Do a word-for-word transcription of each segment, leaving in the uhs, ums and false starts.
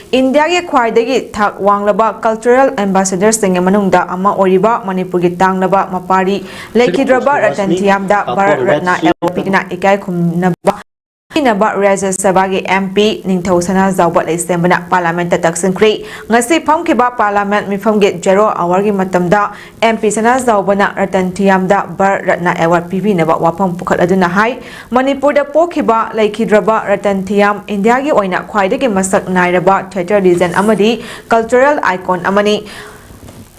ꯏꯟꯗꯤꯌꯥꯒꯤ ꯈ꯭ꯋꯥꯏꯗꯒꯤ ꯊꯥꯛ ꯋꯥꯡꯂꯕ cultural ambassadorꯁꯤꯡꯒꯤ ꯃꯅꯨꯡꯗ ꯑꯃ ꯑꯣꯏꯔꯤꯕ ꯃꯅꯤꯄꯨꯔꯒꯤ ꯇꯥꯡꯂꯕ ꯃꯄꯥꯔꯤ ꯂꯩꯈꯤꯗ꯭ꯔꯕ ꯔꯇꯟ ꯊꯤꯌꯥꯝꯗ ꯚꯥꯔꯠ ꯔꯠꯅ award ꯄꯤꯗꯨꯅ ꯏꯀꯥꯏ ꯈꯨꯝꯅꯕ ꯄꯤꯅꯕ ꯔꯥꯖ꯭ꯌ ꯁꯚꯥꯒꯤ MP ꯅꯤꯡꯊꯧ ꯁꯅꯥꯖꯥꯎꯕ ꯂꯩꯁꯦꯝꯕꯅ Parliamentꯇ ꯇꯛꯁꯤꯟꯈ꯭ꯔꯤ꯫ ꯉꯁꯤ ꯐꯝꯈꯤꯕ Parliament ꯃꯤꯐꯝꯒꯤ zero hourꯒꯤ ꯃꯇꯝꯗ MP ꯁꯅꯥꯖꯥꯎꯕꯅ ꯔꯇꯟ ꯊꯤꯌꯥꯝꯗ ꯚꯥꯔꯠ ꯔꯠꯅ award ꯄꯤꯕꯤꯅꯕ ꯋꯥꯐꯝ ꯄꯨꯈꯠꯂꯗꯨꯅ ꯍꯥꯏ, ꯃꯅꯤꯄꯨꯔꯗ ꯄꯣꯛꯈꯤꯕ ꯂꯩꯈꯤꯗ꯭ꯔꯕ ꯔꯇꯟ ꯊꯤꯌꯥꯝ ꯏꯟꯗꯤꯌꯥꯒꯤ ꯑꯣꯏꯅ ꯈ꯭ꯋꯥꯏꯗꯒꯤ ꯃꯁꯛ ꯅꯥꯏꯔꯕ theatre legend ꯑꯃꯗꯤ cultural icon ꯑꯃꯅꯤ꯫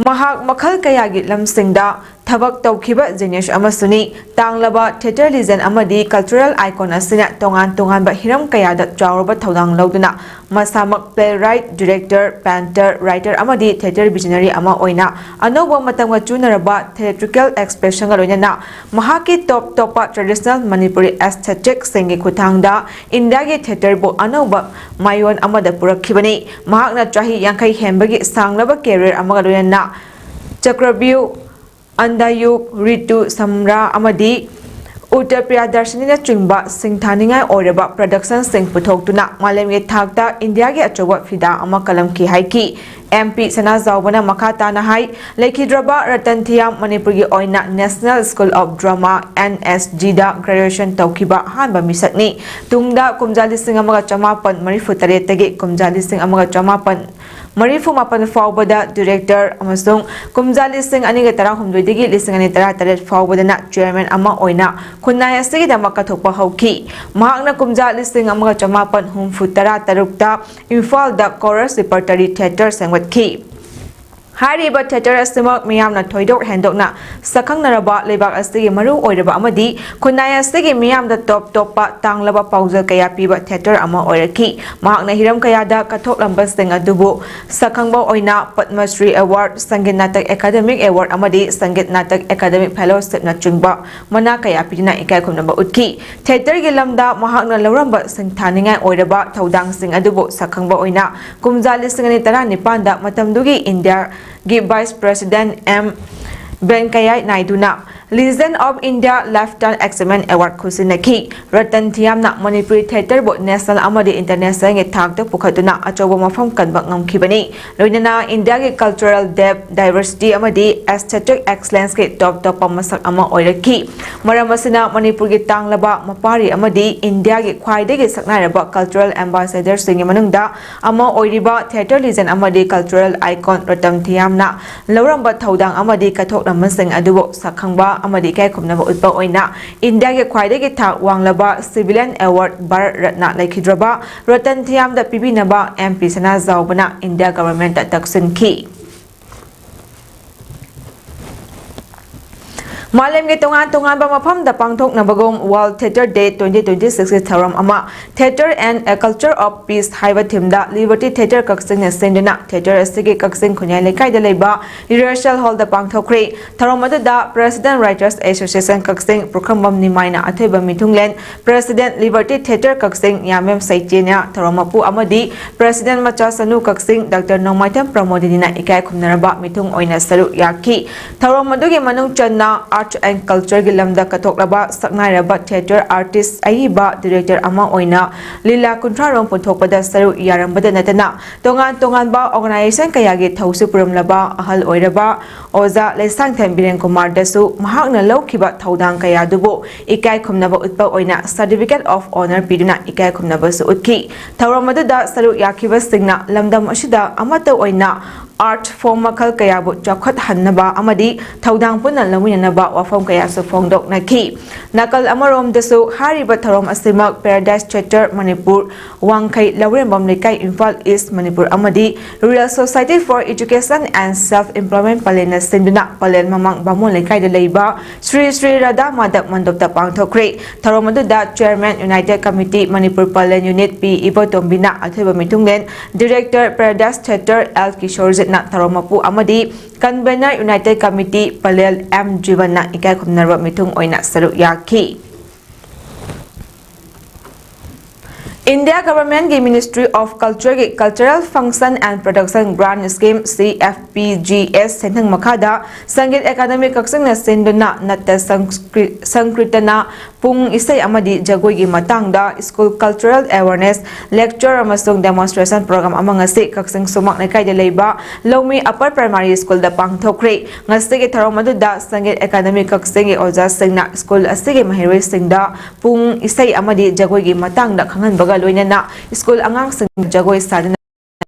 ꯃꯍꯥꯛ ꯃꯈꯜ ꯀꯌꯥꯒꯤ ꯂꯝꯁꯤꯡꯗ ꯊꯕꯛ ꯇꯧꯈꯤꯕ genius ꯑꯃꯁꯨꯅꯤ꯫ ꯇꯥꯡꯂꯕ theatre legend ꯑꯃꯗꯤ cultural icon ꯑꯁꯤꯅ ꯇꯣꯉꯥꯟ ꯇꯣꯉꯥꯟꯕ ꯍꯤꯔꯝ ꯀꯌꯥꯗ ꯆꯥꯎꯔꯕ ꯊꯧꯗꯥꯡ ꯂꯧꯗꯨꯅ ꯃꯁꯥꯃꯛ playwright, director, painter, writer ꯑꯃꯗꯤ theatre visionary ꯑꯃ ꯑꯣꯏꯅ ꯑꯅꯧꯕ ꯃꯇꯝꯒ ꯆꯨꯅꯔꯕ theatrical expressionꯒ ꯂꯣꯏꯅꯅ ꯃꯍꯥꯛꯀꯤ top ꯇꯣꯞꯄ traditional Manipuri aestheticꯁꯤꯡꯒꯤ ꯈꯨꯠꯊꯥꯡꯗ ꯏꯟꯗꯤꯌꯥꯒꯤ theatreꯕꯨ ꯑꯅꯧꯕ ꯃꯥꯏꯑꯣꯟ ꯑꯃꯗ ꯄꯨꯔꯛꯈꯤꯕꯅꯤ꯫ ꯃꯍꯥꯛꯅ ꯆꯍꯤ ꯌꯥꯡꯈꯩ ꯍꯦꯟꯕꯒꯤ ꯁꯥꯡꯂꯕ career ꯑꯃꯒ ꯂꯣꯏꯅꯅ ꯆꯀ꯭ꯔꯕ꯭ꯌꯨꯍ, ꯑꯟꯙꯌꯨꯒ, ꯔꯤꯇꯨ ꯁꯝꯔꯥ ꯑꯃꯗꯤ ꯎꯠꯇꯔ ꯄ꯭ꯔꯤꯌꯥꯗꯔꯁꯤꯅꯤꯅꯆꯤꯡꯕ ꯁꯤꯡꯊꯥꯅꯤꯡꯉꯥꯏ ꯑꯣꯏꯔꯕ productionꯁꯤꯡ ꯄꯨꯊꯣꯛꯇꯨꯅ ꯃꯥꯂꯦꯝꯒꯤ ꯊꯥꯛꯇ ꯏꯟꯗꯤꯌꯥꯒꯤ ꯑꯆꯧꯕ ꯐꯤꯗꯥ ꯑꯃ ꯀꯜꯂꯝꯈꯤ ꯍꯥꯏꯈꯤ꯫ MP ꯁꯅꯥꯖꯥꯎꯕꯅ ꯃꯈꯥ ꯇꯥꯅ ꯍꯥꯏ, ꯂꯩꯈꯤꯗ꯭ꯔꯕ ꯔꯇꯟ ꯊꯤꯌꯥꯝ ꯃꯅꯤꯄꯨꯔꯒꯤ ꯑꯣꯏꯅ National School of Drama, NSDꯗ graduation ꯇꯧꯈꯤꯕ ꯑꯍꯥꯟꯕ ꯃꯤꯁꯛꯅꯤ꯫ ꯇꯨꯡꯗ ꯀꯨꯝꯖꯥ ꯂꯤꯁꯤꯡ ꯑꯃꯒ ꯆꯃꯥꯄꯟ ꯃꯔꯤꯐꯨ ꯇꯔꯦꯠꯇꯒꯤ ꯀꯨꯝꯖꯥ ꯂꯤꯁꯤꯡ ꯑꯃꯒ ꯆꯃꯥꯄꯟ ꯃꯔꯤꯐꯨ ꯃꯥꯄꯟ ꯐꯥꯎꯕꯗ director ꯑꯃꯁꯨꯡ ꯀꯨꯝꯖꯥ ꯂꯤꯁꯤꯡ ꯑꯅꯤꯒ ꯇꯔꯥꯍꯨꯝꯗꯣꯏꯗꯒꯤ ꯂꯤꯁꯤꯡ ꯑꯅꯤ ꯇꯔꯥꯇꯔꯦꯠ ꯐꯥꯎꯕꯗꯅ chairman ꯑꯃ ꯑꯣꯏꯅ ꯈꯨꯟꯅꯥꯏ ꯑꯁꯤꯒꯤꯗꯃꯛ ꯀꯠꯊꯣꯛꯄ ꯍꯧꯈꯤ꯫ ꯃꯍꯥꯛꯅ ꯀꯨꯝꯖꯥ ꯂꯤꯁꯤꯡ ꯑꯃꯒ ꯆꯃꯥꯄꯟ ꯍꯨꯝꯐꯨ ꯇꯔꯥ ꯇꯔꯨꯛꯇ ꯏꯝꯐꯥꯜꯗ Chorus Repertory Theatre ꯁꯦꯝꯒꯠꯈꯤ꯫ ꯍꯥꯏꯔꯤꯕ theatre ꯑꯁꯤꯃꯛ ꯃꯤꯌꯥꯝꯅ ꯊꯣꯏꯗꯣꯛ ꯍꯦꯟꯗꯣꯛꯅ ꯁꯛꯈꯪꯅꯔꯕ ꯂꯩꯕꯥꯛ ꯑꯁꯤꯒꯤ ꯃꯔꯨ ꯑꯣꯏꯔꯕ ꯑꯃꯗꯤ ꯈꯨꯟꯅꯥꯏ ꯑꯁꯤꯒꯤ ꯃꯤꯌꯥꯝꯗ ꯇꯣꯞ ꯇꯣꯞꯄ ꯇꯥꯡꯂꯕ ꯄꯥꯎꯖꯦꯜ ꯀꯌꯥ ꯄꯤꯕ theatre ꯑꯃ ꯑꯣꯏꯔꯛꯈꯤ꯫ ꯃꯍꯥꯛꯅ ꯍꯤꯔꯝ ꯀꯌꯥꯗ ꯀꯠꯊꯣꯛꯂꯝꯕꯁꯤꯡ ꯑꯗꯨꯕꯨ ꯁꯛꯈꯪꯕ ꯑꯣꯏꯅ Padma Shri Award, Sangeet Natak Academic Award ꯑꯃꯗꯤ Sangeet Natak Academic Fellowshipꯅꯆꯤꯡꯕ ꯃꯅꯥ ꯀꯌꯥ ꯄꯤꯗꯨꯅ ꯏꯀꯥꯏ ꯈꯨꯝꯅꯕ ꯎꯠꯈꯤ꯫ Theatreꯒꯤ ꯂꯝꯗ ꯃꯍꯥꯛꯅ ꯂꯧꯔꯝꯕ ꯁꯤꯡꯊꯥꯅꯤꯡꯉꯥꯏ ꯑꯣꯏꯔꯕ ꯊꯧꯗꯥꯡꯁꯤꯡ ꯑꯗꯨꯕꯨ ꯁꯛꯈꯪꯕ ꯑꯣꯏꯅ ꯀꯨꯝꯖꯥ ꯂꯤꯁꯤꯡ ꯑꯅꯤ ꯇꯔꯥꯅꯤꯄꯥꯟꯗ ꯃꯇꯝꯗꯨꯒꯤ ꯏꯟꯗꯤꯌꯥꯒꯤ Vice President M ꯚꯦꯡꯀꯌꯥ ꯅꯥꯏꯗꯨꯅ Legend of India Lifetime Achievement Award ꯈꯨꯁꯤꯟꯅꯈꯤ꯫ ꯔꯇꯟ ꯊꯤꯌꯥꯝꯅ ꯃꯅꯤꯄꯨꯔꯤ ꯊꯤꯌꯦꯇꯔꯕꯨ ꯅꯦꯁꯅꯦꯜ ꯑꯃꯗꯤ ꯏꯟꯇꯔꯅꯦꯁꯅꯦꯜꯒꯤ ꯊꯥꯛꯇ ꯄꯨꯈꯠꯇꯨꯅ ꯑꯆꯧꯕ ꯃꯐꯝ ꯀꯟꯕ ꯉꯝꯈꯤꯕꯅꯤ꯫ ꯂꯣꯏꯅꯅ ꯏꯟꯗꯤꯌꯥꯒꯤ ꯀꯜꯆꯔꯦꯜ ꯗꯦꯞ, ꯗꯥꯏꯕꯔꯁꯤꯇꯤ ꯑꯃꯗꯤ ꯑꯦꯁꯊꯦꯇꯤꯛ ꯑꯦꯛꯁꯂꯦꯟꯁꯀꯤ ꯇꯣꯞ ꯇꯣꯞꯄ ꯃꯁꯛ ꯑꯃ ꯑꯣꯏꯔꯛꯈꯤ꯫ ꯃꯔꯝ ꯑꯁꯤꯅ ꯃꯅꯤꯄꯨꯔꯒꯤ ꯇꯥꯡꯂꯕ ꯃꯄꯥꯔꯤ ꯑꯃꯗꯤ ꯏꯟꯗꯤꯌꯥꯒꯤ ꯈ꯭ꯋꯥꯏꯗꯒꯤ ꯁꯛꯅꯥꯏꯔꯕ ꯀꯜꯆꯔꯦꯜ ꯑꯦꯝꯕꯥꯁꯦꯗꯔꯁꯤꯡꯒꯤ ꯃꯅꯨꯡꯗ ꯑꯃ ꯑꯣꯏꯔꯤꯕ ꯊꯤꯌꯦꯇꯔ ꯂꯤꯖꯦꯟ ꯑꯃꯗꯤ ꯀꯜꯆꯔꯦꯜ ꯑꯥꯏꯀꯣꯟ ꯔꯇꯟ ꯊꯤꯌꯥꯝꯅ ꯂꯧꯔꯝꯕ ꯊꯧꯗꯥꯡ ꯑꯃꯗꯤ ꯀꯠꯊꯣꯛꯂꯝꯕꯁꯤꯡ ꯑꯗꯨꯕꯨ ꯁꯛꯈꯪꯕ ꯑꯃꯗꯤ ꯏꯀꯥꯏ ꯈꯨꯝꯅꯕ ꯎꯠꯄ ꯑꯣꯏꯅ ꯏꯟꯗꯤꯌꯥꯒꯤ ꯈ꯭ꯋꯥꯏꯗꯒꯤ ꯊꯥꯛ ꯋꯥꯡꯂꯕ ꯁꯤꯚꯤꯂꯤꯌꯟ ꯑꯦꯋꯥꯔꯗ ꯚꯥꯔꯠ ꯔꯠꯅ ꯂꯩꯈꯤꯗ꯭ꯔꯕ ꯔꯇꯟ ꯊꯤꯌꯥꯝꯗ ꯄꯤꯕꯤꯅꯕ ꯑꯦꯝ ꯄꯤ ꯁꯅꯥꯖꯥꯎꯕꯅ ꯏꯟꯗꯤꯌꯥ ꯒꯚꯔꯟꯃꯦꯟꯠꯇ ꯇꯛꯁꯤꯟꯈꯤ꯫ ꯃꯥꯂꯦꯝꯒꯤ ꯇꯣꯉꯥꯟ ꯇꯣꯉꯥꯟꯕ ꯃꯐꯝꯗ ꯄꯥꯡꯊꯣꯛꯅꯕꯒꯨꯝ World Theatre Day twenty twenty-six ꯀꯤ ꯊꯧꯔꯝ ꯑꯃ Theatre and a Culture of Peace ꯍꯥꯏꯕ ꯊꯤꯝꯗ ꯂꯤꯕꯔꯇꯤ ꯊꯤꯌꯦꯇꯔ ꯀꯛꯆꯤꯡꯅ ꯁꯤꯟꯗꯨꯅ ꯊꯤꯌꯦꯇꯔ ꯑꯁꯤꯒꯤ ꯀꯛꯆꯤꯡ ꯈꯨꯟꯌꯥꯏ ꯂꯩꯀꯥꯏꯗ ꯂꯩꯕ ꯔꯤꯍꯔꯁꯦꯜ ꯍꯣꯜꯗ ꯄꯥꯡꯊꯣꯛꯈ꯭ꯔꯦ꯫ ꯊꯧꯔꯝ ꯑꯗꯨꯗ President Writers Association ꯀꯛꯆꯤꯡ ꯄꯨꯈ꯭ꯔꯝꯕꯝ ꯅꯤꯃꯥꯏꯅ ꯑꯊꯣꯏꯕ ꯃꯤꯊꯨꯡꯂꯦꯟ, President Liberty Theatre ꯀꯛꯆꯤꯡ ꯌꯥꯝꯕꯦꯝ ꯁꯩꯆꯦꯅ ꯊꯧꯔꯝ ꯃꯄꯨ ꯑꯃꯗꯤ President ꯃꯆꯥ ꯁꯅꯨ ꯀꯛꯆꯤꯡ ꯗꯥꯛꯇꯔ ꯅꯣꯡꯃꯥꯏꯊꯦꯝ ꯄ꯭ꯔꯃꯣꯗꯤꯅꯤꯅ ꯏꯀꯥꯏ ꯈꯨꯝꯅꯔꯕ ꯃꯤꯊꯨꯡ ꯑꯣꯏꯅ ꯁꯔꯨꯛ ꯌꯥꯈꯤ꯫ ꯊꯧꯔꯝ ꯑꯗꯨꯒꯤ ꯃꯅꯨꯡ ꯆꯟꯅ Art and Culture ꯒꯤ ꯂꯝꯗ ꯀꯠꯊꯣꯛꯂꯕ ꯁꯛꯅꯥꯏꯔꯕ ꯊꯤꯌꯦꯇꯔ ꯑꯥꯔꯇꯤꯁ ꯑꯏꯕ ꯗꯤꯔꯦꯛꯇꯔ ꯑꯃ ꯑꯣꯏꯅ ꯂꯤꯂꯥ ꯀꯨꯟꯊ꯭ꯔꯥꯔꯣꯝ ꯄꯨꯊꯣꯛꯄꯗ ꯁꯔꯨꯛ ꯌꯥꯔꯝꯕꯗ ꯅꯠꯇꯅ ꯇꯣꯉꯥꯟ ꯇꯣꯉꯥꯟꯕ organization ꯀꯌꯥꯒꯤ ꯊꯧꯁꯨ ꯄꯨꯔꯝꯂꯕ ꯑꯍꯜ ꯑꯣꯏꯔꯕ ꯑꯣꯖꯥ ꯂꯩꯁꯥꯡꯊꯦꯝ ꯕꯤꯔꯦꯟ ꯀꯨꯃꯥꯔꯗꯁꯨ ꯃꯍꯥꯛꯅ ꯂꯧꯈꯤꯕ ꯊꯧꯗꯥꯡ ꯀꯌꯥꯗꯨꯕꯨ ꯏꯀꯥꯏ ꯈꯨꯝꯅꯕ ꯎꯠꯄ ꯑꯣꯏꯅ Certificate of Honour ꯄꯤꯗꯨꯅ ꯏꯀꯥꯏ ꯈꯨꯝꯅꯕꯁꯨ ꯎꯠꯈꯤ꯫ ꯊꯧꯔꯝ ꯑꯗꯨꯗ ꯁꯔꯨꯛ ꯌꯥꯈꯤꯕꯁꯤꯡꯅ ꯂꯝꯗꯝ ꯑꯁꯤꯗ ꯑꯃꯠꯇ ꯑꯣꯏꯅ art form ꯃꯈꯜ ꯀꯌꯥꯕꯨ ꯆꯥꯎꯈꯠꯍꯟꯅꯕ ꯑꯃꯗꯤ ꯊꯧꯗꯥꯡ ꯄꯨꯟꯅ ꯂꯧꯃꯤꯟꯅꯅꯕ ꯋꯥꯐꯝ ꯀꯌꯥꯁꯨ ꯐꯣꯡꯗꯣꯛꯅꯈꯤ꯫ ꯅꯥꯀꯜ ꯑꯃꯔꯣꯝꯗꯁꯨ ꯍꯥꯏꯔꯤꯕ ꯊꯧꯔꯝ ꯑꯁꯤꯃꯛ Paradise Theatre ꯃꯅꯤꯄꯨꯔ, ꯋꯥꯡꯈꯩ ꯂꯧꯔꯦꯝꯕꯝ ꯂꯩꯀꯥꯏ, ꯏꯝꯐꯥꯜ ꯏꯁ ꯃꯅꯤꯄꯨꯔ ꯑꯃꯗꯤ Rural Society for Education and Self Employment ꯄꯂꯦꯟꯅ ꯁꯤꯟꯗꯨꯅ ꯄꯂꯦꯟ ꯃꯃꯥꯡ ꯕꯥꯃꯣꯟ ꯂꯩꯀꯥꯏꯗ ꯂꯩꯕ ꯁ꯭ꯔꯤ ꯁ꯭ꯔꯤ ꯔꯥꯙꯥ ꯃꯥꯙꯕ ꯃꯟꯗꯣꯞꯇ ꯄꯥꯡꯊꯣꯛꯈ꯭ꯔꯦ꯫ ꯊꯧꯔꯝ ꯑꯗꯨꯗ Chairman United Committee Manipur Pallel Unit P ꯏꯕꯣꯇꯣꯝꯕꯤꯅ ꯑꯊꯣꯏꯕ ꯃꯤꯊꯨꯡꯂꯦꯟ, Director Paradise Theatre ꯑꯦꯜ ꯀꯤꯁꯣꯔꯖꯤꯠꯅ ꯊꯧꯔꯝ ꯃꯄꯨ ꯑꯃꯗꯤ Convener United Committee Pallel M ꯖꯤꯕꯟꯅ ꯏꯀꯥꯏ ꯈꯨꯝꯅꯔꯕ ꯃꯤꯊꯨꯡ ꯑꯣꯏꯅ ꯁꯔꯨꯛ ꯌꯥꯈꯤ꯫ India Government ꯒꯤ Ministry of Culture ꯒꯤ Cultural Function and Production Grant Scheme, C F P G S, ꯁꯦꯟꯊꯪ ꯃꯈꯥꯗ ꯁꯪꯒꯤꯠ ꯑꯦꯀꯥꯗꯃꯤ ꯀꯛꯆꯤꯡꯅ ꯁꯤꯟꯗꯨꯅ ꯅꯠꯇ ꯁꯪꯁꯀ꯭ꯔꯤ-, ꯁꯪꯀ꯭ꯔꯤꯇꯅ ꯄꯨꯡ ꯏꯁꯩ ꯑꯃꯗꯤ ꯖꯒꯣꯏꯒꯤ ꯃꯇꯥꯡꯗ school cultural awareness lecture ꯑꯃꯁꯨꯡ demonstration program ꯑꯃ ꯉꯁꯤ ꯀꯛꯆꯤꯡ ꯁꯨꯃꯥꯡ ꯂꯩꯀꯥꯏꯗ ꯂꯩꯕ ꯂꯧꯃꯤ Upper Primary School ꯗ ꯄꯥꯡꯊꯣꯛꯈ꯭ꯔꯦ꯫ ꯉꯁꯤꯒꯤ ꯊꯧꯔꯝ ꯑꯗꯨꯗ ꯁꯪꯒꯤꯠ ꯑꯦꯀꯥꯗꯃꯤ ꯀꯛꯆꯤꯡꯒꯤ ꯑꯣꯖꯥꯁꯤꯡꯅ school ꯑꯁꯤꯒꯤ ꯃꯍꯩꯔꯣꯏꯁꯤꯡꯗ ꯄꯨꯡ ꯏꯁꯩ ꯑꯃꯗꯤ ꯖꯒꯣꯏꯒꯤ ꯃꯇꯥꯡꯗ ꯈꯪꯍꯟꯕꯒ ꯂꯣꯏꯅꯅ school ꯑꯉꯥꯡꯁꯤꯡ ꯖꯒꯣꯏ ꯁꯥꯗꯨꯅ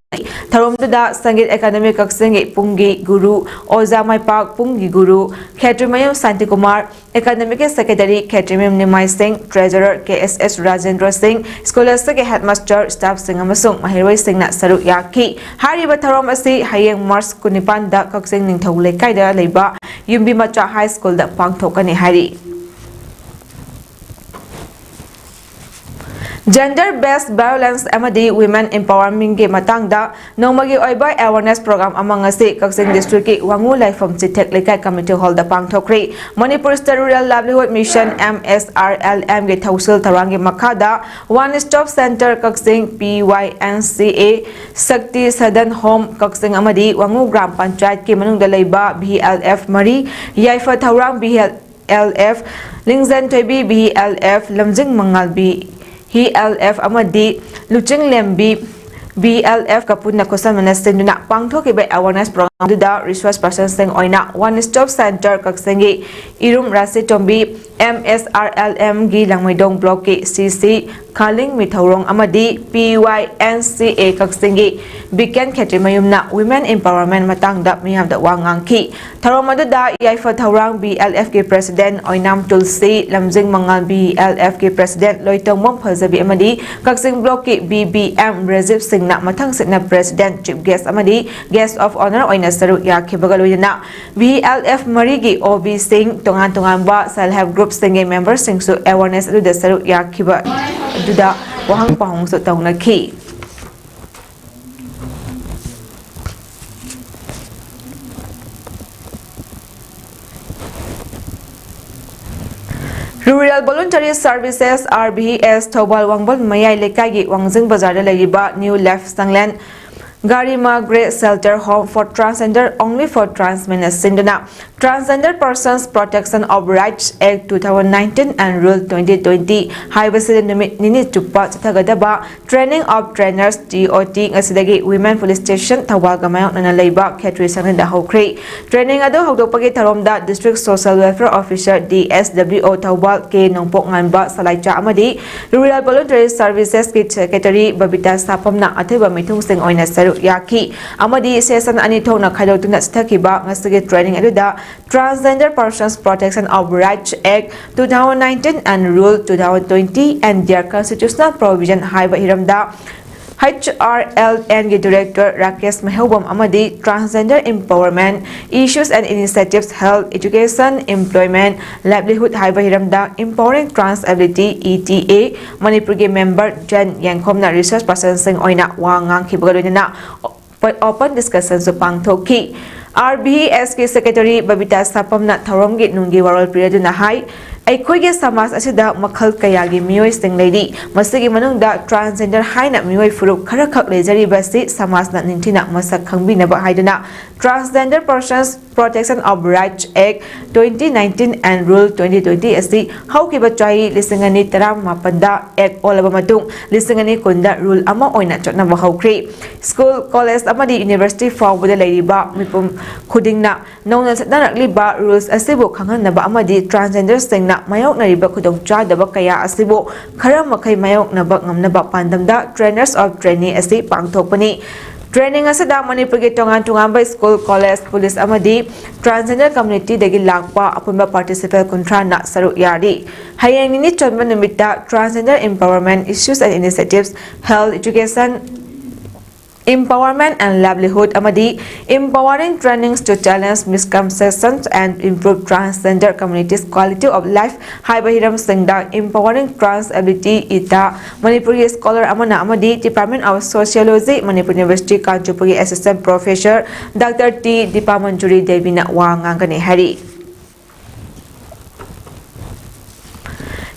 ꯊꯧꯔꯝꯗꯨꯗ ꯁꯪꯒꯤꯠ ꯑꯦꯀꯥꯗꯃꯤ ꯀꯛꯆꯤꯡꯒꯤ ꯄꯨꯡꯒꯤ ꯒꯨꯔꯨ ꯑꯣꯖꯥ ꯃꯥꯏꯄꯥꯛ, ꯄꯨꯡꯒꯤ ꯒꯨꯔꯨ ꯈꯦꯇ꯭ꯔꯤꯃꯌꯨꯝ ꯁꯥꯟꯇꯤꯀꯨꯃꯥꯔ, ꯑꯦꯀꯥꯗꯃꯤꯛꯀꯤ secretary ꯈꯦꯇ꯭ꯔꯤꯃꯌꯨꯝ ꯅꯤꯃꯥꯏ ꯁꯤꯡ, treasurer K S S Rajendra ꯁꯤꯡ, school ꯑꯁꯤꯒꯤ headmaster, staff ꯁꯤꯡ ꯑꯃꯁꯨꯡ ꯃꯍꯩꯔꯣꯏꯁꯤꯡꯅ ꯁꯔꯨꯛ ꯌꯥꯈꯤ꯫ ꯍꯥꯏꯔꯤꯕ ꯊꯧꯔꯝ ꯑꯁꯤ ꯍꯌꯦꯡ March ꯀꯨꯟꯅꯤꯄꯥꯟꯗ ꯀꯛꯆꯤꯡ ꯅꯤꯡꯊꯧ ꯂꯩꯀꯥꯏꯗ ꯂꯩꯕ ꯌꯨꯝꯕꯤ ꯃꯆꯥ High School ꯗ ꯄꯥꯡꯊꯣꯛꯀꯅꯤ ꯍꯥꯏꯔꯤ꯫ Gender based violence ꯑꯃꯗꯤ women empowerment ꯀꯤ ꯃꯇꯥꯡꯗ ꯅꯣꯡꯃꯒꯤ ꯑꯣꯏꯕ awareness program ꯑꯃ ꯉꯁꯤ ꯀꯛꯆꯤꯡ district ꯀꯤ ꯋꯥꯉꯨ ꯂꯥꯏꯐꯝ ꯆꯤꯊꯦꯛ ꯂꯩꯀꯥꯏ community hall ꯗ ꯄꯥꯡꯊꯣꯛꯈ꯭ꯔꯦ꯫ Manipur State Rural Livelihood Mission, M S R L M ꯒꯤ ꯊꯧꯁꯤꯜ ꯊꯧꯔꯥꯡꯒꯤ ꯃꯈꯥꯗ One Stop Center Kakching, P Y N C A, Shakti Sadhan Home ꯀꯛꯆꯤꯡ ꯑꯃꯗꯤ ꯋꯥꯉꯨ ꯒ꯭ꯔꯥꯝ ꯄꯟꯆꯥꯌꯠꯀꯤ ꯃꯅꯨꯡꯗ ꯂꯩꯕ V L F ꯃꯔꯤ, ꯌꯥꯏꯐ ꯊꯧꯔꯥꯡ V L F, ꯂꯤꯡꯖꯦꯟ ꯊꯣꯏꯕꯤ V L F, ꯂꯝꯖꯤꯡ ꯃꯉꯥꯜ V L F ꯑꯃꯗꯤ ꯂꯨꯆꯤꯡ ꯂꯦꯝꯕꯤ V L F ꯀ ꯄꯨꯟꯅ ꯈꯨꯠꯁꯝꯅꯅ ꯁꯤꯟꯗꯨꯅ ꯄꯥꯡꯊꯣꯛꯈꯤꯕ awareness program ꯑꯗꯨꯗ resource person ꯁꯤꯡ ꯑꯣꯏꯅ One Stop Center ꯀꯛꯆꯤꯡꯒꯤ ꯏꯔꯨꯝ ꯔꯥꯁꯤꯇꯣꯝꯕꯤ, M S R L M ꯒꯤ ꯂꯥꯡꯃꯩꯗꯣꯡ block ꯀꯤ C C ꯈꯥꯂꯤꯡ ꯃꯤꯊꯧꯔꯣꯡ ꯑꯃꯗꯤ P Y N C A ꯀꯛꯆꯤꯡꯒꯤ ꯕꯤꯀꯦꯟ ꯈꯦꯇ꯭ꯔꯤꯃꯌꯨꯝꯅ women empowerment ꯃꯇꯥꯡꯗ ꯃꯤꯌꯥꯝꯗ ꯋꯥ ꯉꯥꯡꯈꯤ꯫ ꯊꯧꯔꯝ ꯑꯗꯨꯗ ꯌꯥꯏꯐ ꯊꯧꯔꯥꯡ V L F ꯀꯤ president ꯑꯣꯏꯅꯥꯝ ꯇꯨꯜꯁꯤ, ꯂꯝꯖꯤꯡ ꯃꯉꯥꯜ V L F ꯀꯤ president ꯂꯣꯏꯇꯣꯡꯕꯝ ꯐꯖꯕꯤ ꯑꯃꯗꯤ ꯀꯛꯆꯤꯡ block ꯀꯤ B B M ꯔꯥꯖꯤꯕ ꯁꯤꯡꯅ ꯃꯊꯪ ꯁꯤꯠꯅ president, chief guest ꯑꯃꯗꯤ guest of honour ꯑꯣꯏꯅ ꯁꯔꯨꯛ ꯌꯥꯈꯤꯕꯒ ꯂꯣꯏꯅꯅ V L F ꯃꯔꯤꯒꯤ O B ꯁꯤꯡ, ꯇꯣꯉꯥꯟ ꯇꯣꯉꯥꯟꯕ self help group ꯁꯤꯡꯒꯤ member ꯁꯤꯡꯁꯨ awareness ꯑꯗꯨꯗ ꯁꯔꯨꯛ ꯌꯥꯈꯤꯕ ꯑꯗꯨꯗ ꯋꯥꯍꯪ ꯄꯥꯎꯍꯪꯁꯨ ꯇꯧꯅꯈꯤ꯫ Rural Voluntary Services, R V S, Thoubal ꯋꯥꯡꯕꯜ ꯃꯌꯥꯏ ꯂꯩꯀꯥꯏꯒꯤ ꯋꯥꯡꯖꯤꯡ ꯕꯖꯥꯔꯗ ꯂꯩꯔꯤꯕ New Life ꯆꯪꯂꯦꯟ Garima Grey Shelter Home for Transgender, Only for Trans Men ꯅ ꯁꯤꯟꯗꯨꯅ Transgender Persons Protection of Rights Act two thousand nineteen and Rule twenty twenty ꯍꯥꯏꯕꯁꯤꯗ ꯅꯨꯃꯤꯠ ꯅꯤꯅꯤ ꯆꯨꯞꯄ ꯆꯠꯊꯒꯗꯕ Training of Trainers, T O T, ꯉꯁꯤꯗꯒꯤ Women Police Station ꯊꯧꯕꯥꯜꯒ ꯃꯥꯌꯣꯛꯅꯅ ꯂꯩꯕ ꯈꯦꯇ꯭ꯔꯤ ꯁꯪꯂꯦꯟꯗ ꯍꯧꯈ꯭ꯔꯦ꯫ Training ꯑꯗꯨ ꯍꯧꯗꯣꯛꯄꯒꯤ ꯊꯧꯔꯝꯗ District Social Welfare Officer, D S W O, Thoubal, ꯀꯦ ꯅꯣꯡꯄꯣꯛ ꯉꯥꯟꯕ ꯁꯂꯥꯏꯆꯥ ꯑꯃꯗꯤ Rural Voluntary Services ꯀꯤ Secretary ꯕꯕꯤꯇꯥ ꯁꯥꯄꯝꯅ ꯑꯊꯣꯏꯕ ꯃꯤꯊꯨꯡꯁꯤꯡ ꯑꯣꯏꯅ ꯁꯔꯨꯛ ꯌꯥꯈꯤ ꯑꯃꯗꯤ session ꯑꯅꯤ ꯊꯣꯛꯅ ꯈꯥꯏꯗꯣꯛꯇꯨꯅ ꯆꯠꯊꯈꯤꯕ ꯉꯁꯤꯒꯤ training ꯑꯗꯨꯗ Transgender Persons Protection of Rights Act two thousand nineteen and Rule two thousand twenty and their constitutional provision ꯍꯥꯏꯕ ꯍꯤꯔꯝꯗ H R L N ꯒꯤ Director ꯔꯥꯀꯦꯁ ꯃꯩꯍꯧꯕꯝ ꯑꯃꯗꯤ Transgender Empowerment Issues and Initiatives, Health, Education, Employment, Livelihood ꯍꯥꯏꯕ ꯍꯤꯔꯝꯗ Empowering Trans Ability, E T A, ꯃꯅꯤꯄꯨꯔꯒꯤ member ꯖꯦꯟ ꯌꯦꯡꯈꯣꯝꯅ resource personꯁꯤꯡ ꯑꯣꯏꯅ ꯋꯥ ꯉꯥꯡꯈꯤꯕꯒ ꯂꯣꯏꯅꯅ open discussionꯁꯨ ꯄꯥꯡꯊꯣꯛꯈꯤ꯫ R V S ꯀꯤ Secretary ꯕꯕꯤꯇꯥ ꯁꯥꯄꯝꯅ ꯊꯧꯔꯝꯒꯤ ꯅꯨꯡꯒꯤ ꯋꯥꯔꯣꯜ ꯄꯤꯔꯗꯨꯅ ꯍꯥꯏ, ꯑꯩꯈꯣꯏꯒꯤ ꯁꯃꯥꯖ ꯑꯁꯤꯗ ꯃꯈꯜ ꯀꯌꯥꯒꯤ ꯃꯤꯑꯣꯏꯁꯤꯡ ꯂꯩꯔꯤ꯫ ꯃꯁꯤꯒꯤ ꯃꯅꯨꯡꯗ transgender ꯍꯥꯏꯅ ꯃꯤꯑꯣꯏ ꯐꯨꯔꯨꯞ ꯈꯔꯈꯛ ꯂꯩꯖꯔꯤꯕ ꯑꯁꯤ ꯁꯃꯥꯖꯅ ꯅꯤꯡꯊꯤꯅ ꯃꯁꯛ ꯈꯪꯕꯤꯅꯕ ꯍꯥꯏꯗꯨꯅ Transgender Persons Protection of Rights Act twenty nineteen and Rule twenty twenty ꯑꯁꯤ ꯍꯧꯈꯤꯕ ꯆꯍꯤ ꯂꯤꯁꯤꯡ ꯑꯅꯤ ꯇꯔꯥꯃꯥꯄꯟꯗ Act ꯑꯣꯜꯂꯕ ꯃꯇꯨꯡ ꯂꯤꯁꯤꯡ ꯑꯅꯤ ꯀꯨꯟꯗ rule ꯑꯃ ꯑꯣꯏꯅ ꯆꯠꯅꯕ ꯍꯧꯈ꯭ꯔꯦ꯫ School, college ꯑꯃꯗꯤ university ꯐꯥꯎꯕꯗ ꯂꯩꯔꯤꯕ ꯃꯤꯄꯨꯝ ꯈꯨꯗꯤꯡꯅ ꯅꯧꯅ ꯆꯠꯅꯔꯛꯂꯤꯕ rules ꯑꯁꯤꯕꯨ ꯈꯪꯍꯟꯅꯕ ꯑꯃꯗꯤ transgenderꯁꯤꯡꯅ ꯃꯥꯌꯣꯛꯅꯔꯤꯕ ꯈꯨꯗꯣꯡꯆꯥꯗꯕ ꯀꯌꯥ ꯑꯁꯤꯕꯨ ꯈꯔ ꯃꯈꯩ ꯃꯥꯌꯣꯛꯅꯕ ꯉꯝꯅꯕ ꯄꯥꯟꯗꯝꯗ Trainers of Trainee ꯑꯁꯤ ꯄꯥꯡꯊꯣꯛꯄꯅꯤ꯫ Training ꯑꯁꯤꯗ ꯃꯅꯤꯄꯨꯔꯒꯤ ꯇꯣꯉꯥꯟ ꯇꯣꯉꯥꯟꯕ school, college, police ꯑꯃꯗꯤ transgender communityꯗꯒꯤ ꯂꯥꯛꯄ ꯑꯄꯨꯟꯕ participant ꯀꯨꯟꯊ꯭ꯔꯥꯅ ꯁꯔꯨꯛ ꯌꯥꯔꯤ꯫ ꯍꯌꯦꯡ ꯅꯤꯅꯤ ꯆꯟꯕ ꯅꯨꯃꯤꯠꯇ Transgender Empowerment Issues and Initiatives, Health, Education, Empowerment and Livelihood ꯑꯃꯗꯤ Empowering Trainings to Challenge Misconceptions and Improve Transgender Communities' Quality of Life ꯍꯥꯏꯕ ꯍꯤꯔꯝꯁꯤꯡꯗ Empowering Trans Ability ꯏꯇꯥ ꯃꯅꯤꯄꯨꯔꯒꯤ scholar ꯑꯃꯅ ꯑꯃꯗꯤ Department of Sociology, Manipur University, ꯀꯥꯟꯆꯤꯄꯨꯔꯒꯤ Assistant Professor Doctor T ꯗꯤꯄꯥꯃꯟꯖꯨꯔꯤ ꯗꯦꯕꯤꯅ ꯋꯥ ꯉꯥꯡꯒꯅꯤ ꯍꯥꯏꯔꯤ꯫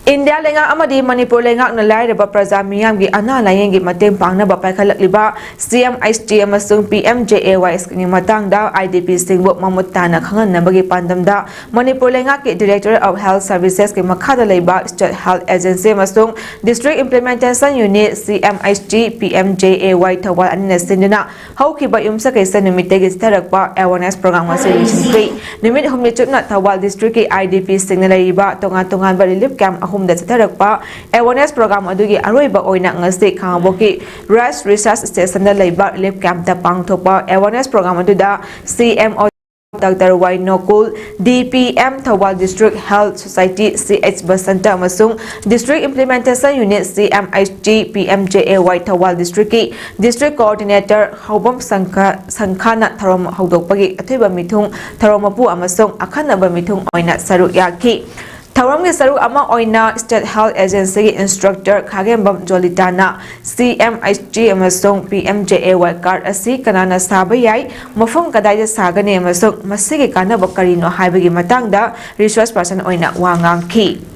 India ꯂꯩꯉꯥꯛ ꯑꯃꯗꯤ ꯃꯅꯤꯄꯨꯔ ꯂꯩꯉꯥꯛꯅ ꯂꯥꯏꯔꯕ ꯄ꯭ꯔꯖꯥ ꯃꯤꯌꯥꯝꯒꯤ ꯑꯅꯥ ꯂꯥꯌꯦꯡꯒꯤ ꯃꯇꯦꯡ ꯄꯥꯡꯅꯕ ꯄꯥꯏꯈꯠꯂꯛꯂꯤꯕ ꯁꯤ ꯑꯦꯝ ꯑꯩꯆ ꯇꯤ ꯑꯃꯁꯨꯡ ꯄꯤ ꯑꯦꯝ ꯖꯦ ꯑꯦ ꯋꯥꯏ ꯁ꯭ꯀꯤꯝꯒꯤ ꯃꯇꯥꯡꯗ ꯑꯥꯏ ꯗꯤ ꯄꯤꯁꯤꯡꯕꯨ ꯃꯃꯨꯠ ꯇꯥꯅ ꯈꯪꯍꯟꯅꯕꯒꯤ ꯄꯥꯟꯗꯝꯗ ꯃꯅꯤꯄꯨꯔ ꯂꯩꯉꯥꯛꯀꯤ Directorate of Health Servicesꯀꯤ ꯃꯈꯥꯗ ꯂꯩꯕ State Health Agency ꯑꯃꯁꯨꯡ District Implementation Unit, C M H T, P M J A Y Thoubal ꯑꯅꯤꯅ ꯁꯤꯟꯗꯨꯅ ꯍꯧꯈꯤꯕ ꯌꯨꯝꯁꯀꯩꯁ ꯅꯨꯃꯤꯠꯇꯒꯤ ꯆꯠꯊꯔꯛꯄ awareness program ꯑꯁꯤ ꯂꯣꯏꯁꯤꯟꯈ꯭ꯔꯤ꯫ ꯅꯨꯃꯤꯠ ꯍꯨꯝꯅꯤ ꯆꯨꯞꯅ ꯊꯧꯕꯥꯜ districtꯀꯤ I D Pꯁꯤꯡꯅ ꯂꯩꯔꯤꯕ ꯇꯣꯉꯥꯟ ꯇꯣꯉꯥꯟꯕ relief camp ꯑꯍꯨꯝꯗ ꯆꯠꯊꯔꯛꯄ awareness program ꯑꯗꯨꯒꯤ ꯑꯔꯣꯏꯕ ꯑꯣꯏꯅ ꯉꯁꯤ ꯈꯥꯉꯕꯣꯛꯀꯤ Rice Research Stationꯗ ꯂꯩꯕ relief campꯇ ꯄꯥꯡꯊꯣꯛꯄ awareness program ꯑꯗꯨꯗ C M O Doctor Y Nokul, D P M Thoubal District Health Society C H Basanta ꯑꯃꯁꯨꯡ District Implementation Unit C M H T P M J A Y Thoubal districtꯀꯤ District Coordinator ꯍꯧꯕꯝ Sankh-, ꯁꯪꯈꯥꯅ ꯊꯧꯔꯝ ꯍꯧꯗꯣꯛꯄꯒꯤ ꯑꯊꯣꯏꯕ ꯃꯤꯊꯨꯡ, ꯊꯧꯔꯝ ꯃꯄꯨ ꯑꯃꯁꯨꯡ ꯑꯈꯟꯅꯕ ꯃꯤꯊꯨꯡ ꯑꯣꯏꯅ ꯁꯔꯨꯛ ꯌꯥꯈꯤ꯫ ꯊꯧꯔꯝꯒꯤ ꯁꯔꯨꯛ ꯑꯃ ꯑꯣꯏꯅ State Health Agencyꯒꯤ Instructor ꯈꯥꯒꯦꯝꯕꯝ ꯖꯣꯂꯤꯇꯥꯅ C M H T ꯑꯃꯁꯨꯡ P M J A Y card ꯑꯁꯤ ꯀꯅꯥꯅ ꯁꯥꯕ ꯌꯥꯏ, ꯃꯐꯝ ꯀꯗꯥꯏꯗ ꯁꯥꯒꯅꯤ ꯑꯃꯁꯨꯡ ꯃꯁꯤꯒꯤ ꯀꯥꯟꯅꯕ ꯀꯔꯤꯅꯣ ꯍꯥꯏꯕꯒꯤ ꯃꯇꯥꯡꯗ resource person ꯑꯣꯏꯅ ꯋꯥ ꯉꯥꯡꯈꯤ꯫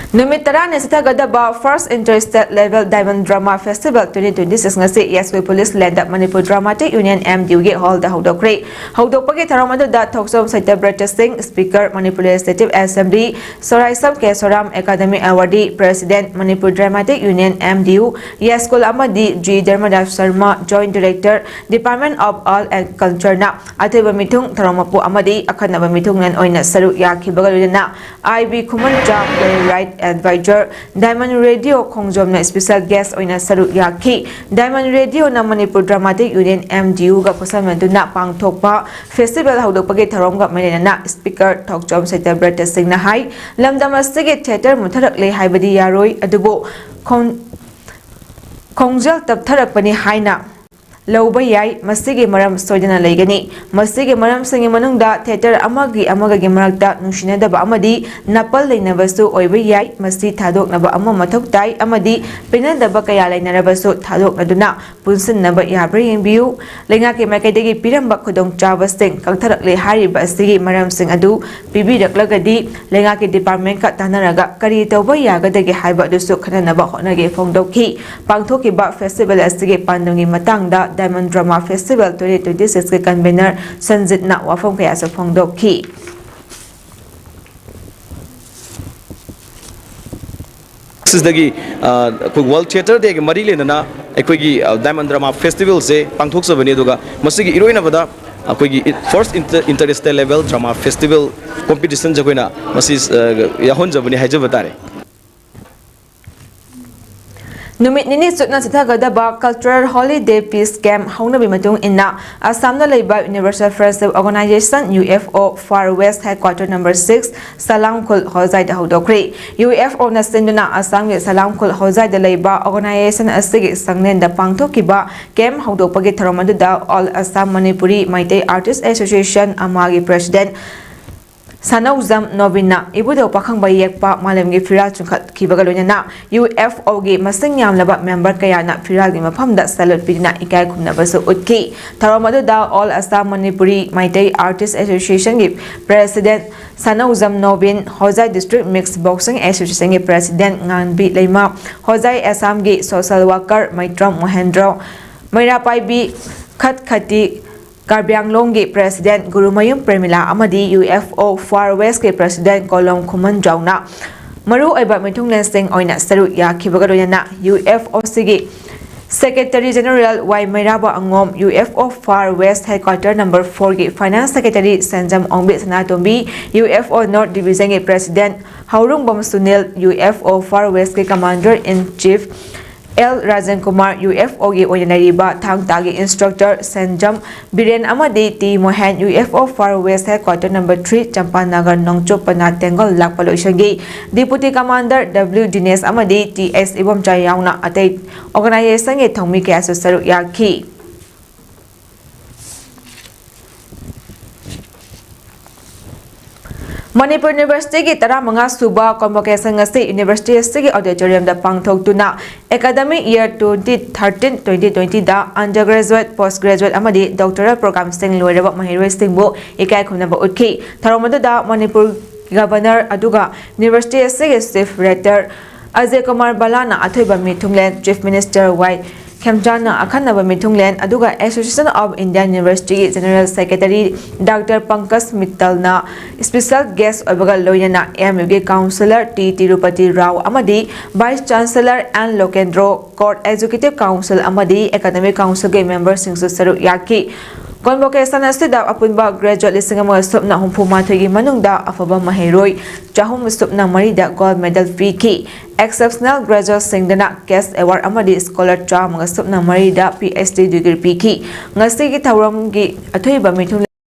ꯅꯨꯃꯤꯠ ꯇꯔꯥꯅꯤ ꯆꯠꯊꯒꯗꯕ First Inter-State Level Diamond Drama Festival twenty twenty-six ꯉꯁꯤ ꯌꯥꯏꯁ꯭ꯀꯨꯜ ꯄꯨꯂꯤꯁ ꯂꯦꯟꯗ Manipur dramatic union, M D Uꯒꯤ ꯍꯣꯜꯗ ꯍꯧꯗꯣꯛꯈ꯭ꯔꯦ꯫ ꯍꯧꯗꯣꯛꯄꯒꯤ ꯊꯧꯔꯝ ꯑꯗꯨꯗ ꯊꯣꯛꯆꯣꯝ ꯁꯇ꯭ꯌꯕ꯭ꯔꯇ ꯁꯤꯡ, Speaker, Manipur Legislative Assembly, ꯁꯣꯔꯥꯏꯁꯝ ꯀꯦꯁꯣꯔꯥꯝ, Academy Award, President, Manipur Dramatic Union, M D U, ꯌꯥꯏꯁ꯭ꯀꯨꯜ ꯑꯃꯗꯤ G ꯙꯔꯃꯗꯥꯁ Sharma, Joint Director, Department of Art and Cultureꯅ ꯑꯊꯣꯏꯕ ꯃꯤꯊꯨꯡ, ꯊꯧꯔꯝ ꯃꯄꯨ ꯑꯃꯗꯤ ꯑꯈꯟꯅꯕ ꯃꯤꯊꯨꯡꯂꯦꯟ ꯑꯣꯏꯅ ꯁꯔꯨꯛ ꯌꯥꯈꯤꯕꯒ ꯂꯣꯏꯅꯅ I B ꯈꯨꯃꯟꯆꯥ, Playwright Advisor, Diamond Radio ꯈꯣꯡꯖꯣꯝꯅ special guest ꯑꯣꯏꯅ ꯁꯔꯨꯛ ꯌꯥꯈꯤ꯫ Diamond Radioꯅ Manipur Dramatic Union, M D Uꯒ ꯈꯨꯠꯁꯝꯅꯗꯨꯅ ꯄꯥꯡꯊꯣꯛꯄ festival ꯍꯧꯗꯣꯛꯄꯒꯤ ꯊꯧꯔꯝꯒ ꯃꯔꯤ ꯂꯩꯅꯅ Speaker ꯊꯣꯛꯆꯣꯝ ꯁꯇ꯭ꯌꯕ꯭ꯔꯇ ꯁꯤꯡꯅ ꯍꯥꯏ, ꯂꯝꯗꯝ ꯑꯁꯤꯒꯤ theatre ꯃꯨꯠꯊꯔꯛꯂꯦ ꯍꯥꯏꯕꯗꯤ ꯌꯥꯔꯣꯏ, ꯑꯗꯨꯕꯨ ꯈꯣꯡ-, ꯈꯣꯡꯖꯦꯜ ꯇꯞꯊꯔꯛꯄꯅꯤ ꯍꯥꯏꯅ ꯂꯧꯕ ꯌꯥꯏ꯫ ꯃꯁꯤꯒꯤ ꯃꯔꯝ ꯁꯣꯏꯗꯅ ꯂꯩꯒꯅꯤ꯫ ꯃꯁꯤꯒꯤ ꯃꯔꯝꯁꯤꯡꯒꯤ ꯃꯅꯨꯡꯗ ꯊꯤꯌꯦꯇꯔ ꯑꯃꯒꯤ ꯑꯃꯒꯒꯤ ꯃꯔꯛꯇ ꯅꯨꯡꯁꯤꯅꯗꯕ ꯑꯃꯗꯤ ꯅꯥꯄꯜ ꯂꯩꯅꯕꯁꯨ ꯑꯣꯏꯕ ꯌꯥꯏ꯫ ꯃꯁꯤ ꯊꯥꯗꯣꯛꯅꯕ ꯑꯃ ꯃꯊꯧ ꯇꯥꯏ ꯑꯃꯗꯤ ꯄꯦꯟꯅꯗꯕ ꯀꯌꯥ ꯂꯩꯅꯔꯕꯁꯨ ꯊꯥꯗꯣꯛꯅꯗꯨꯅ ꯄꯨꯟꯁꯤꯟꯅꯕ ꯌꯥꯕ꯭ꯔꯥ ꯌꯦꯡꯕꯤꯌꯨ꯫ ꯂꯩꯉꯥꯛꯀꯤ ꯃꯥꯏꯀꯩꯗꯒꯤ ꯄꯤꯔꯝꯕ ꯈꯨꯗꯣꯡꯆꯥꯕꯁꯤꯡ ꯀꯛꯊꯔꯛꯂꯦ ꯍꯥꯏꯔꯤꯕ ꯑꯁꯤꯒꯤ ꯃꯔꯝꯁꯤꯡ ꯑꯗꯨ ꯄꯤꯕꯤꯔꯛꯂꯒꯗꯤ ꯂꯩꯉꯥꯛꯀꯤ ꯗꯤꯄꯥꯔꯠꯃꯦꯟꯠꯀ ꯇꯥꯟꯅꯔꯒ ꯀꯔꯤ ꯇꯧꯕ ꯌꯥꯒꯗꯒꯦ ꯍꯥꯏꯕ ꯑꯗꯨꯁꯨ ꯈꯟꯅꯅꯕ ꯍꯣꯠꯅꯒꯦ ꯐꯣꯡꯗꯣꯛꯈꯤ꯫ ꯄꯥꯡꯊꯣꯛꯈꯤꯕ ꯐꯦꯁꯇꯤꯚꯦꯜ ꯑꯁꯤꯒꯤ ꯄꯥꯟꯗꯝꯒꯤ ꯃꯇꯥꯡꯗ Diamond Drama Festival twenty twenty six ꯀꯤ convener ꯁꯟꯖꯤꯠꯅ ꯋꯥꯐꯝ ꯀꯌꯥꯁꯨ ꯐꯣꯡꯗꯣꯛꯈꯤ꯫ ꯁꯤꯗꯒꯤ ꯑ, ꯑꯩꯈꯣꯏ World Theatre Day ꯒ ꯃꯔꯤ ꯂꯩꯅꯅ ꯑꯩꯈꯣꯏꯒꯤ ꯑ, Diamond Drama Festival ꯁꯦ ꯄꯥꯡꯊꯣꯛꯆꯕꯅꯤ꯫ ꯑꯗꯨꯒ ꯃꯁꯤꯒꯤ ꯏꯔꯣꯏꯅꯕꯗ ꯑꯩꯈꯣꯏꯒꯤ first inter inter state level drama festival competition ꯁꯦ ꯑꯩꯈꯣꯏꯅ ꯃꯁꯤ ꯑ, ꯌꯥꯎꯍꯟꯖꯕꯅꯤ ꯍꯥꯏꯖꯕ ꯇꯥꯔꯦ꯫ ꯅꯨꯃꯤꯠ ꯅꯤꯅꯤ ꯆꯨꯞꯅ ꯆꯠꯊꯒꯗꯕ Cultural Holiday Peace Camp ꯍꯧꯅꯕꯤ ꯃꯇꯨꯡ ꯏꯟꯅ ꯑꯁꯥꯝꯗ ꯂꯩꯕ Universal Friendship Organization, U F O, Far West Headquarter number six, ꯁꯂꯥꯝꯈꯨꯜ ꯍꯣꯖꯥꯏꯗ ꯍꯧꯗꯣꯛꯈ꯭ꯔꯦ꯫ U F O ꯅ ꯁꯤꯟꯗꯨꯅ ꯑꯁꯥꯝꯒꯤ ꯁꯂꯥꯝꯈꯨꯜ ꯍꯣꯖꯥꯏꯗ ꯂꯩꯕ organization ꯑꯁꯤꯒꯤ ꯁꯪꯂꯦꯟꯗ ꯄꯥꯡꯊꯣꯛꯈꯤꯕ camp ꯍꯧꯗꯣꯛꯄꯒꯤ ꯊꯧꯔꯝ ꯑꯗꯨꯗ All Assam Manipuri Meitei Artist Association, ꯑꯃꯥꯒꯤ president ꯁꯅꯧꯖꯝ ꯅꯣꯕꯤꯟꯅ ꯏꯕꯨꯙꯧ ꯄꯥꯈꯪꯕ ꯌꯦꯛꯄ ꯃꯥꯂꯦꯝꯒꯤ ꯐꯤꯔꯥꯜ ꯆꯤꯡꯈꯠꯈꯤꯕꯒ ꯂꯣꯏꯅꯅ U F O ꯒꯤ ꯃꯁꯤꯡ ꯌꯥꯝꯂꯕ member ꯀꯌꯥꯅ ꯐꯤꯔꯥꯜꯒꯤ ꯃꯐꯝꯗ salute ꯄꯤꯗꯨꯅ ꯏꯀꯥꯏ ꯈꯨꯝꯅꯕꯁꯨ ꯎꯠꯈꯤ꯫ ꯊꯧꯔꯝ ꯑꯗꯨꯗ All Assam Manipuri Meitei Artist Association ꯒꯤ president ꯁꯅꯧꯖꯝ ꯅꯣꯕꯤꯟ, ꯍꯣꯖꯥꯏ District Mixed Boxing Association ꯒꯤ president ꯉꯥꯟꯕꯤ ꯂꯩꯃ, ꯍꯣꯖꯥꯏ ꯑꯁꯥꯝꯒꯤ social worker ꯃꯩꯇ꯭ꯔꯝ ꯃꯣꯍꯦꯟꯗ꯭ꯔꯣ, ꯃꯩꯔꯥ ꯄꯥꯏꯕꯤ ꯈꯠꯈꯇꯤ, ꯀꯥꯔꯕꯤ ꯑꯪꯂꯣꯡꯒꯤ president ꯒꯨꯔꯨꯃꯌꯨꯝ ꯄ꯭ꯔꯦꯃꯤꯂꯥ ꯑꯃꯗꯤ U F O Far West ꯀꯤ president ꯀꯣꯂꯣꯝ ꯈꯨꯃꯟꯖꯥꯎꯅ ꯃꯔꯨꯑꯣꯏꯕ ꯃꯤꯊꯨꯡꯂꯦꯟꯁꯤꯡ ꯑꯣꯏꯅ ꯁꯔꯨꯛ ꯌꯥꯈꯤꯕꯒ ꯂꯣꯏꯅꯅ U F O ꯁꯤꯒꯤ Secretary General ꯋꯥꯏ ꯃꯩꯔꯥꯕ ꯑꯉꯣꯝ, U F O Far West Headquarter number four ꯒꯤ Finance Secretary Senjam Ongbi Sanatombi, U F O North Division ꯒꯤ president Hourungbam Sunil, U F O Far West ꯀꯤ Commander in Chief L Rajan Kumar, U F O ꯒꯤ ꯑꯣꯏꯅ ꯂꯩꯔꯤꯕ ꯊꯥꯡ ꯇꯥꯒꯤ instructor Senjam Biren ꯑꯃꯗꯤ T Mohen, U F O Far West Headquarter number three, Champanagar ꯅꯣꯡꯆꯨꯞ ꯄꯅꯥ ꯇꯦꯡꯒꯣꯜ ꯂꯥꯛꯄ ꯂꯣꯏꯁꯪꯒꯤ Deputy Commander W ꯗꯤꯅꯦꯁ ꯑꯃꯗꯤ ꯇꯤ ꯑꯦꯁ ꯏꯕꯣꯝꯆꯥ ꯌꯥꯎꯅ ꯑꯇꯩ organization ꯒꯤ ꯊꯧꯃꯤ ꯀꯌꯥꯁꯨ ꯁꯔꯨꯛ ꯌꯥꯈꯤ꯫ ꯃꯅꯤꯄꯨꯔ ꯌꯨꯅꯤꯚꯔꯁꯤꯇꯤꯒꯤ ꯇꯔꯥꯃꯉꯥ ꯁꯨꯕ ꯀꯣꯟꯚꯣꯀꯦꯁꯟ ꯉꯁꯤ ꯌꯨꯅꯤꯚꯔꯁꯤꯇꯤ ꯑꯁꯤꯒꯤ ꯑꯣꯗꯤꯇꯣꯔꯤꯌꯝꯗ ꯄꯥꯡꯊꯣꯛꯇꯨꯅ academic year twenty thirteen twenty ꯇ꯭ꯋꯦꯟꯇꯤꯗ ꯑꯟꯗꯔ ꯒ꯭ꯔꯦꯖꯨꯋꯦꯠ, ꯄꯣꯁ ꯒ꯭ꯔꯦꯖꯨꯋꯦꯠ ꯑꯃꯗꯤ ꯗꯣꯛꯇꯣꯔꯦꯜ ꯄ꯭ꯔꯣꯒ꯭ꯔꯥꯝꯁꯤꯡ ꯂꯣꯏꯔꯕ ꯃꯍꯩꯔꯣꯏꯁꯤꯡꯕꯨ ꯏꯀꯥꯏ ꯈꯨꯝꯅꯕ ꯎꯠꯈꯤ꯫ ꯊꯧꯔꯝ ꯑꯗꯨꯗ ꯃꯅꯤꯄꯨꯔ ꯒꯕꯔꯅꯔ ꯑꯗꯨꯒ ꯌꯨꯅꯤꯚꯔꯁꯤꯇꯤ ꯑꯁꯤꯒꯤ ꯆꯤꯐ ꯔꯦꯛꯇꯔ ꯑꯖꯌ ꯀꯨꯃꯥꯔ ꯕꯂꯥꯅ ꯑꯊꯣꯏꯕ ꯃꯤꯊꯨꯡꯂꯦꯟ, ꯆꯤꯐ ꯃꯤꯅꯤꯁꯇꯔ ꯋꯥꯏ ꯈꯦꯝꯆꯥꯟꯅ ꯑꯈꯟꯅꯕ ꯃꯤꯊꯨꯡꯂꯦꯟ, ꯑꯗꯨꯒ Association of Indian University General Secretary doctor Pankaj ꯃꯤꯠꯇꯜꯅ ꯏꯁꯄꯤꯁꯦꯜ ꯒꯦꯁ ꯑꯣꯏꯕꯒ ꯂꯣꯏꯅꯅ ꯑꯦꯝ ꯌꯨꯒꯤ ꯀꯥꯎꯟꯁꯤꯂꯔ ꯇꯤ ꯇꯤꯔꯨꯄꯇꯤ ꯔꯥꯎ ꯑꯃꯗꯤ vice chancellor N Lokendro, court executive council ꯑꯃꯗꯤ ꯑꯦꯀꯥꯗꯃꯤꯛ ꯀꯥꯎꯟꯁꯤꯜꯒꯤ ꯃꯦꯝꯕꯔꯁꯤꯡꯁꯨ ꯁꯔꯨꯛ ꯌꯥꯈꯤ꯫ ꯀꯣꯟꯚꯣꯀꯦꯁꯟ ꯑꯁꯤꯗ ꯑꯄꯨꯟꯕ ꯒ꯭ꯔꯦꯖꯨꯋꯦꯠ ꯂꯤꯁꯤꯡ ꯑꯃꯒ ꯁꯨꯞꯅ ꯍꯨꯝꯐꯨ ꯃꯥꯊꯣꯏꯒꯤ ꯃꯅꯨꯡꯗ ꯑꯐꯕ ꯃꯍꯩꯔꯣꯏ ꯆꯍꯨꯝ ꯁꯨꯞꯅ ꯃꯔꯤꯗ ꯒꯣꯜꯗ ꯃꯦꯗꯜ ꯄꯤꯈꯤ꯫ ꯑꯦꯛꯁꯦꯞꯁꯅꯦꯜ ꯒ꯭ꯔꯦꯖꯨꯋꯦꯠꯁꯤꯡꯗꯅ ꯀꯦꯁ ꯑꯦꯋꯥꯔꯗ ꯑꯃꯗꯤ ꯁ꯭ꯀꯣꯂꯔ ꯆꯥꯝꯃꯒ ꯁꯨꯞꯅ ꯃꯔꯤꯗ ꯄꯤ ꯑꯩꯆ ꯗꯤ ꯗꯤꯒ꯭ꯔꯤ ꯄꯤꯈꯤ꯫ ꯉꯁꯤꯒꯤ ꯊꯧꯔꯝꯒꯤ ꯑꯊꯣꯏꯕ ꯃꯤꯊꯨꯡꯂꯦꯟ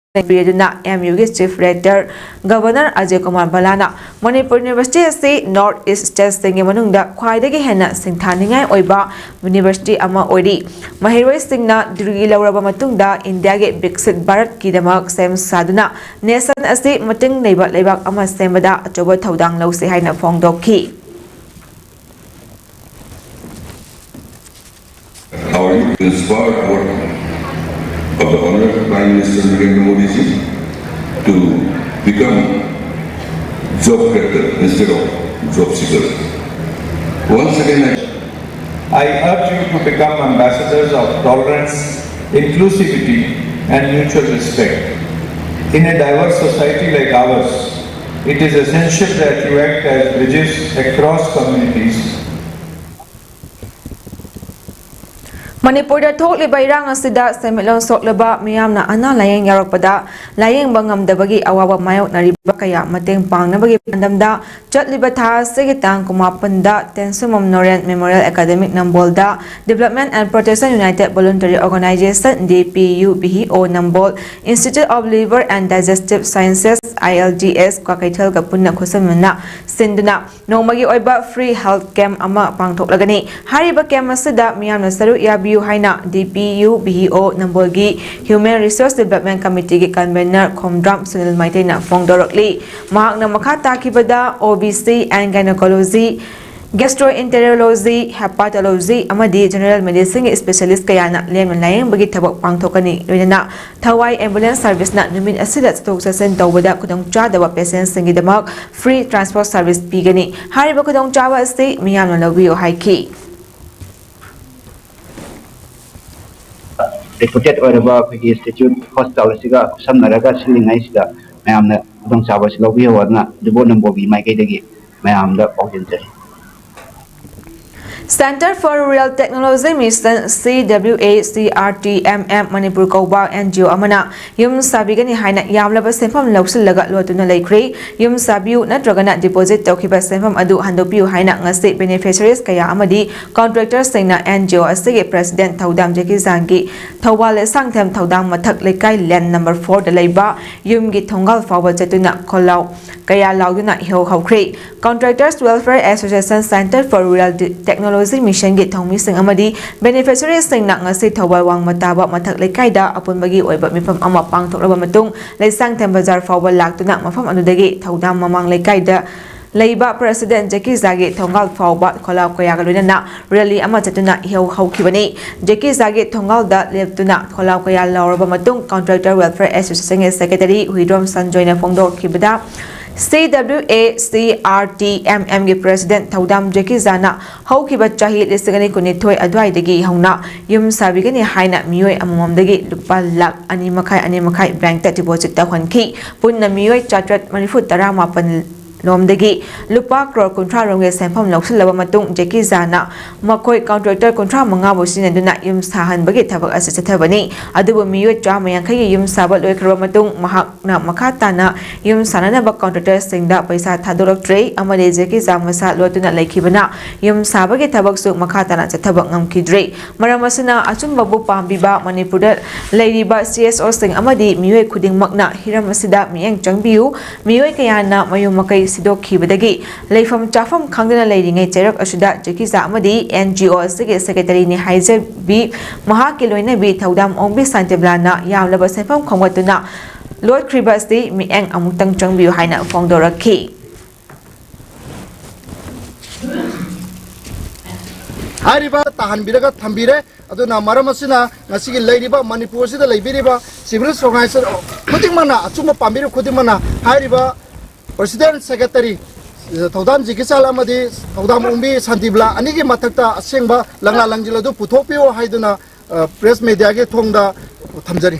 ꯄꯤꯔꯗꯨꯅ ꯑꯦꯝ ꯌꯨꯒꯤ chief rector governor Ajay Kumar ꯕꯂꯥꯅ ꯃꯅꯤꯄꯨꯔ ꯌꯨꯅꯤꯚꯔꯁꯤꯇꯤ ꯑꯁꯤ ꯅꯣꯔꯠ ꯏꯁ ꯁ꯭ꯇꯦꯠꯁꯤꯡꯒꯤ ꯃꯅꯨꯡꯗ ꯈ꯭ꯋꯥꯏꯗꯒꯤ ꯍꯦꯟꯅ ꯁꯤꯡꯊꯥꯅꯤꯡꯉꯥꯏ ꯑꯣꯏꯕ ꯌꯨꯅꯤꯚꯔꯁꯤꯇꯤ ꯑꯃ ꯑꯣꯏꯔꯤ꯫ ꯃꯍꯩꯔꯣꯏꯁꯤꯡꯅ ꯗꯤꯒ꯭ꯔꯤ ꯂꯧꯔꯕ ꯃꯇꯨꯡꯗ ꯏꯟꯗꯤꯌꯥꯒꯤ ꯕꯤꯛꯁꯤꯠ ꯚꯥꯔꯠꯀꯤꯗꯃꯛ ꯁꯦꯝ ꯁꯥꯗꯨꯅ ꯅꯦꯁꯟ ꯑꯁꯤ ꯃꯇꯤꯡ ꯂꯩꯕ ꯂꯩꯕꯥꯛ ꯑꯃ ꯁꯦꯝꯕꯗ ꯑꯆꯧꯕ ꯊꯧꯗꯥꯡ ꯂꯧꯁꯤ ꯍꯥꯏꯅ ꯐꯣꯡꯗꯣꯛꯈꯤ꯫ Our youth inspired work of the Honorable Prime Minister Narendra Modi ji to become job creator instead of job seeker. Once again, I I urge you to become ambassadors of tolerance, inclusivity, and mutual respect. In a diverse society like ours, it is essential that you act as bridges across communities. ꯃꯅꯤꯄꯨꯔꯗ ꯊꯣꯛꯂꯤꯕ ꯏꯔꯥꯡ ꯑꯁꯤꯗ ꯁꯦꯟꯃꯤꯠꯂꯣꯟ ꯁꯣꯛꯂꯕ ꯃꯤꯌꯥꯝꯅ ꯑꯅꯥ ꯂꯥꯌꯦꯡ ꯌꯥꯎꯔꯛꯄꯗ ꯂꯥꯌꯦꯡꯕ ꯉꯝꯗꯕꯒꯤ ꯑꯋꯥꯕ ꯃꯥꯌꯣꯛꯅꯔꯤꯕ ꯀꯌꯥ ꯃꯇꯦꯡ ꯄꯥꯡꯅꯕꯒꯤ ꯄꯥꯟꯗꯝꯗ ꯆꯠꯂꯤꯕ ꯊꯥ ꯑꯁꯤꯒꯤ ꯇꯥꯡ ꯀꯨꯟꯃꯥꯄꯟꯗ ꯇꯦꯟꯁꯨꯃꯝ ꯅꯣꯔꯦꯟ ꯃꯦꯃꯣꯔꯤꯌꯦꯜ ꯑꯦꯀꯥꯗꯦꯃꯤꯛ ꯅꯝꯕꯣꯜꯗ Development and Protection United Voluntary Organization, D P U B H O, Nambol, Institute of Liver and Digestive Sciences, I L D S, ꯀ꯭ꯋꯥꯀꯩꯊꯦꯜꯒ ꯄꯨꯟꯅ ꯈꯨꯠꯁꯝꯅꯅ ꯁꯤꯟꯗꯨꯅ ꯅꯣꯡꯃꯒꯤ ꯑꯣꯏꯕ ꯐ꯭ꯔꯤ ꯍꯦꯜꯊ ꯀꯦꯝꯞ ꯑꯃ ꯄꯥꯡꯊꯣꯛꯂꯒꯅꯤ꯫ ꯍꯥꯏꯔꯤꯕ ꯀꯦꯝꯞ ꯑꯁꯤꯗ ꯃꯤꯌꯥꯝꯅ ꯁꯔꯨꯛ ꯌꯥꯕꯤꯌꯨ ꯍꯥꯏꯅ D P U B H O ꯅꯝꯕꯣꯜꯒꯤ Human Resource Development Committeeꯒꯤ ꯀꯟꯚꯦꯅꯔ ꯈꯣꯝꯗ꯭ꯔꯥꯝ ꯁꯨꯅꯤꯜ ꯃꯩꯇꯩꯅ ꯐꯣꯡꯗꯣꯔꯛꯂꯤ꯫ ꯃꯍꯥꯛꯅ ꯃꯈꯥ ꯇꯥꯈꯤꯕꯗ OBC and Gynecology, Gastroenterology, Hepatology ꯑꯃꯗꯤ General Medicine ꯒꯤ specialist ꯀꯌꯥꯅ ꯂꯦꯝꯅ ꯂꯥꯌꯦꯡꯕꯒꯤ ꯊꯕꯛ ꯄꯥꯡꯊꯣꯛꯀꯅꯤ꯫ ꯂꯣꯏꯅꯅ ꯊꯋꯥꯏ ambulance service ꯅ ꯅꯨꯃꯤꯠ ꯑꯁꯤꯗ ꯆꯠꯊꯣꯛ ꯆꯠꯁꯤꯟ ꯇꯧꯕꯗ ꯈꯨꯗꯣꯡꯆꯥꯗꯕ patient ꯁꯤꯡꯒꯤꯗꯃꯛ free transport service ꯄꯤꯒꯅꯤ꯫ ꯍꯥꯏꯔꯤꯕ ꯈꯨꯗꯣꯡꯆꯥꯕ ꯑꯁꯤ ꯃꯤꯌꯥꯝꯅ ꯂꯧꯕꯤꯌꯨ ꯍꯥꯏꯈꯤ꯫ Reputed ꯑꯣꯏꯔꯕ ꯑꯩꯈꯣꯏꯒꯤ institute hospital ꯑꯁꯤꯒ ꯈꯨꯠꯁꯝꯅꯔꯒ ꯁꯤꯜꯂꯤꯉꯩꯁꯤꯗ ꯃꯌꯥꯝꯅ ꯈꯨꯗꯣꯡꯆꯥꯕ ꯑꯁꯤ ꯂꯧꯕꯤꯌꯨ ꯍꯥꯏꯗꯅ ꯗꯤꯕꯣ ꯅꯝꯕꯣꯒꯤ ꯃꯥꯏꯀꯩꯗꯒꯤ ꯃꯌꯥꯝꯗ ꯄꯥꯎꯖꯦꯜꯖꯔꯤ꯫ Centre for Rural Technology Mission, CWACRTMM, Manipur ꯀꯧꯕ NGO ꯑꯃꯅ ꯌꯨꯝ ꯁꯥꯕꯤꯒꯅꯤ ꯍꯥꯏꯅ ꯌꯥꯝꯂꯕ ꯁꯦꯟꯐꯝ ꯂꯧꯁꯤꯜꯂꯒ ꯂꯣꯠꯇꯨꯅ ꯂꯩꯈ꯭ꯔꯦ꯫ ꯌꯨꯝ ꯁꯥꯕꯤꯌꯨ ꯅꯠꯇ꯭ꯔꯒꯅ deposit ꯇꯧꯈꯤꯕ ꯁꯦꯟꯐꯝ ꯑꯗꯨ ꯍꯟꯗꯣꯛꯄꯤꯌꯨ ꯍꯥꯏꯅ ꯉꯁꯤ beneficiaries ꯀꯌꯥ ꯑꯃꯗꯤ contractors ꯁꯤꯡꯅ NGO ꯑꯁꯤꯒꯤ president ꯊꯧꯗꯥꯝ ꯖꯦꯀꯤꯆꯥꯟꯒꯤ ꯊꯧꯕꯥꯜ ꯂꯩꯁꯥꯡꯊꯦꯝ ꯊꯧꯗꯥꯝ ꯃꯊꯛ ꯂꯩꯀꯥꯏ lane number four ꯗ ꯂꯩꯕ ꯌꯨꯝꯒꯤ ꯊꯣꯡꯒꯥꯜ ꯐꯥꯎꯕ ꯆꯠꯇꯨꯅ ꯈꯣꯜꯂꯥꯎ ꯀꯌꯥ ꯂꯥꯎꯗꯨꯅ ꯏꯍꯧ ꯍꯧꯈ꯭ꯔꯦ꯫ Contractors Welfare Association, Centre for Rural Technology Mission ꯒꯤ ꯊꯧꯃꯤꯁꯤꯡ ꯑꯃꯗꯤ beneficiaries ꯁꯤꯡꯅ ꯉꯁꯤ ꯊꯧꯕꯥꯜ ꯋꯥꯡꯃ ꯇꯥꯕ ꯃꯊꯛ ꯂꯩꯀꯥꯏꯗ ꯑꯄꯨꯟꯕꯒꯤ ꯑꯣꯏꯕ ꯃꯤꯐꯝ ꯑꯃ ꯄꯥꯡꯊꯣꯛꯂꯕ ꯃꯇꯨꯡ, ꯂꯩꯁꯥꯡꯊꯦꯝ ꯕꯖꯥꯔ ꯐꯥꯎꯕ ꯂꯥꯛꯇꯨꯅ ꯃꯐꯝ ꯑꯗꯨꯗꯒꯤ ꯊꯧꯗꯥꯝ ꯃꯃꯥꯡ ꯂꯩꯀꯥꯏꯗ ꯂꯩꯕ president ꯖꯦꯀꯤꯆꯥꯒꯤ ꯊꯣꯡꯒꯥꯜ ꯐꯥꯎꯕ ꯈꯣꯜꯂꯥꯎ ꯀꯌꯥꯒ ꯂꯣꯏꯅꯅ rally ꯑꯃ ꯆꯠꯇꯨꯅ ꯏꯍꯧ ꯍꯧꯈꯤꯕꯅꯤ꯫ ꯖꯦꯀꯤꯆꯥꯒꯤ ꯊꯣꯡꯒꯥꯜꯗ ꯂꯦꯞꯇꯨꯅ ꯈꯣꯜꯂꯥꯎ ꯀꯌꯥ ꯂꯥꯎꯔꯕ ꯃꯇꯨꯡ, Contractor Welfare Association ꯒꯤ secretary ꯍꯨꯏꯗ꯭ꯔꯣꯝ ꯁꯟꯖꯣꯏꯅ ꯐꯣꯡꯗꯣꯛꯈꯤꯕꯗ, CWACRTMM ꯒꯤ president ꯊꯧꯗꯥꯝ ꯖꯦꯀꯤꯆꯥꯅ ꯍꯧꯈꯤꯕ ꯆꯍꯤ ꯂꯤꯁꯤꯡ ꯑꯅꯤ ꯀꯨꯟꯅꯤꯊꯣꯏ ꯑꯗꯨꯋꯥꯏꯗꯒꯤ ꯍꯧꯅ ꯌꯨꯝ ꯁꯥꯕꯤꯒꯅꯤ ꯍꯥꯏꯅ ꯃꯤꯑꯣꯏ ꯑꯃꯃꯝꯗꯒꯤ ꯂꯨꯄꯥ ꯂꯥꯈ ꯑꯅꯤ ꯃꯈꯥꯏ, ꯑꯅꯤ ꯃꯈꯥꯏ bank ꯇ deposit ꯇꯧꯍꯟꯈꯤ꯫ ꯄꯨꯟꯅ ꯃꯤꯑꯣꯏ ꯆꯥꯇ꯭ꯔꯦꯠ ꯃꯔꯤꯐꯨ ꯇꯔꯥ ꯃꯥꯄꯟ ꯂꯣꯝꯗꯒꯤ ꯂꯨꯄꯥ ꯀ꯭ꯔꯣꯔ ꯀꯨꯟꯊ꯭ꯔꯥ ꯔꯣꯝꯒꯤ ꯁꯦꯟꯐꯝ ꯂꯧꯁꯤꯜꯂꯕ ꯃꯇꯨꯡ, ꯖꯦꯀꯤꯆꯥꯅ ꯃꯈꯣꯏ contractor ꯀꯨꯟꯊ꯭ꯔꯥ ꯃꯉꯥꯕꯨ ꯁꯤꯖꯤꯟꯅꯗꯨꯅ ꯌꯨꯝ ꯁꯥꯍꯟꯕꯒꯤ ꯊꯕꯛ ꯑꯁꯤ ꯆꯠꯊꯕꯅꯤ꯫ ꯑꯗꯨꯕꯨ ꯃꯤꯑꯣꯏ ꯆꯥꯝꯃ ꯌꯥꯡꯈꯩꯒꯤ ꯌꯨꯝ ꯁꯥꯕ ꯂꯣꯏꯈ꯭ꯔꯕ ꯃꯇꯨꯡ, ꯃꯍꯥꯛꯅ ꯃꯈꯥ ꯇꯥꯅ ꯌꯨꯝ ꯁꯥꯅꯅꯕ contractor ꯁꯤꯡꯗ ꯄꯩꯁꯥ ꯊꯥꯗꯣꯔꯛꯇ꯭ꯔꯦ ꯑꯃꯗꯤ ꯖꯦꯀꯤꯆꯥ ꯃꯁꯥ ꯂꯣꯠꯇꯨꯅ ꯂꯩꯈꯤꯕꯅ ꯌꯨꯝ ꯁꯥꯕꯒꯤ ꯊꯕꯛꯁꯨ ꯃꯈꯥ ꯇꯥꯅ ꯆꯠꯊꯕ ꯉꯝꯈꯤꯗ꯭ꯔꯦ꯫ ꯃꯔꯝ ꯑꯁꯤꯅ ꯑꯆꯨꯝꯕꯕꯨ ꯄꯥꯝꯕꯤꯕ ꯃꯅꯤꯄꯨꯔꯗ ꯂꯩꯔꯤꯕ CSO ꯁꯤꯡ ꯑꯃꯗꯤ ꯃꯤꯑꯣꯏ ꯈꯨꯗꯤꯡꯃꯛꯅ ꯍꯤꯔꯝ ꯑꯁꯤꯗ ꯃꯤꯠꯌꯦꯡ ꯆꯪꯕꯤꯌꯨ꯫ ꯃꯤꯑꯣꯏ ꯀꯌꯥꯅ ꯃꯌꯨꯝ ꯃꯀꯩ ꯁꯤꯗꯣꯛꯈꯤꯕꯗꯒꯤ ꯂꯩꯐꯝ ꯆꯥꯐꯝ ꯈꯪꯗꯅ ꯂꯩꯔꯤꯉꯩ ꯆꯩꯔꯛ ꯑꯁꯤꯗ ꯖꯦꯀꯤꯆꯥ ꯑꯃꯗꯤ NGO ꯑꯁꯤꯒꯤ secretary ꯅꯤ ꯍꯥꯏꯖꯕꯤ ꯃꯍꯥꯛꯀꯤ ꯂꯣꯏꯅꯕꯤ ꯊꯧꯗꯥꯝ ꯑꯣꯡꯕꯤ ꯁꯥꯟꯇꯤꯕꯂꯥꯅ ꯌꯥꯝꯂꯕ ꯁꯦꯟꯐꯝ ꯈꯣꯝꯒꯠꯇꯨꯅ ꯂꯣꯠꯈ꯭ꯔꯤꯕ ꯑꯁꯤ ꯃꯤꯠꯌꯦꯡ ꯑꯃꯨꯛꯇꯪ ꯆꯪꯕꯤꯌꯨ ꯍꯥꯏꯅ ꯐꯣꯡꯗꯣꯔꯛꯈꯤ꯫ ꯍꯥꯏꯔꯤꯕ ꯇꯥꯍꯟꯕꯤꯔꯒ ꯊꯝꯕꯤꯔꯦ꯫ ꯑꯗꯨꯅ ꯃꯔꯝ ꯑꯁꯤꯅ ꯉꯁꯤꯒꯤ ꯂꯩꯔꯤꯕ ꯃꯅꯤꯄꯨꯔꯁꯤꯗ ꯂꯩꯕꯤꯔꯤꯕ civil organization ꯈꯨꯗꯤꯡꯃꯛꯅ, ꯑꯆꯨꯝꯕ ꯄꯥꯝꯕꯤꯔꯤꯕ ꯈꯨꯗꯤꯡꯃꯛꯅ ꯍꯥꯏꯔꯤꯕ president, secretary, ꯊꯧꯗꯥꯝ ꯖꯤꯀꯤꯆꯥꯜ ꯑꯃꯗꯤ ꯊꯧꯗꯥꯝ ꯑꯣꯡꯕꯤ ꯁꯥꯟꯇꯤꯕꯂꯥ ꯑꯅꯤꯒꯤ ꯃꯊꯛꯇ ꯑꯁꯦꯡꯕ ꯂꯪꯂꯥ ꯂꯪꯖꯤꯜ ꯑꯗꯨ ꯄꯨꯊꯣꯛꯄꯤꯌꯨ ꯍꯥꯏꯗꯨꯅ, ꯑ, press mediaꯒꯤ ꯊꯣꯡꯗ ꯊꯝꯖꯔꯤ꯫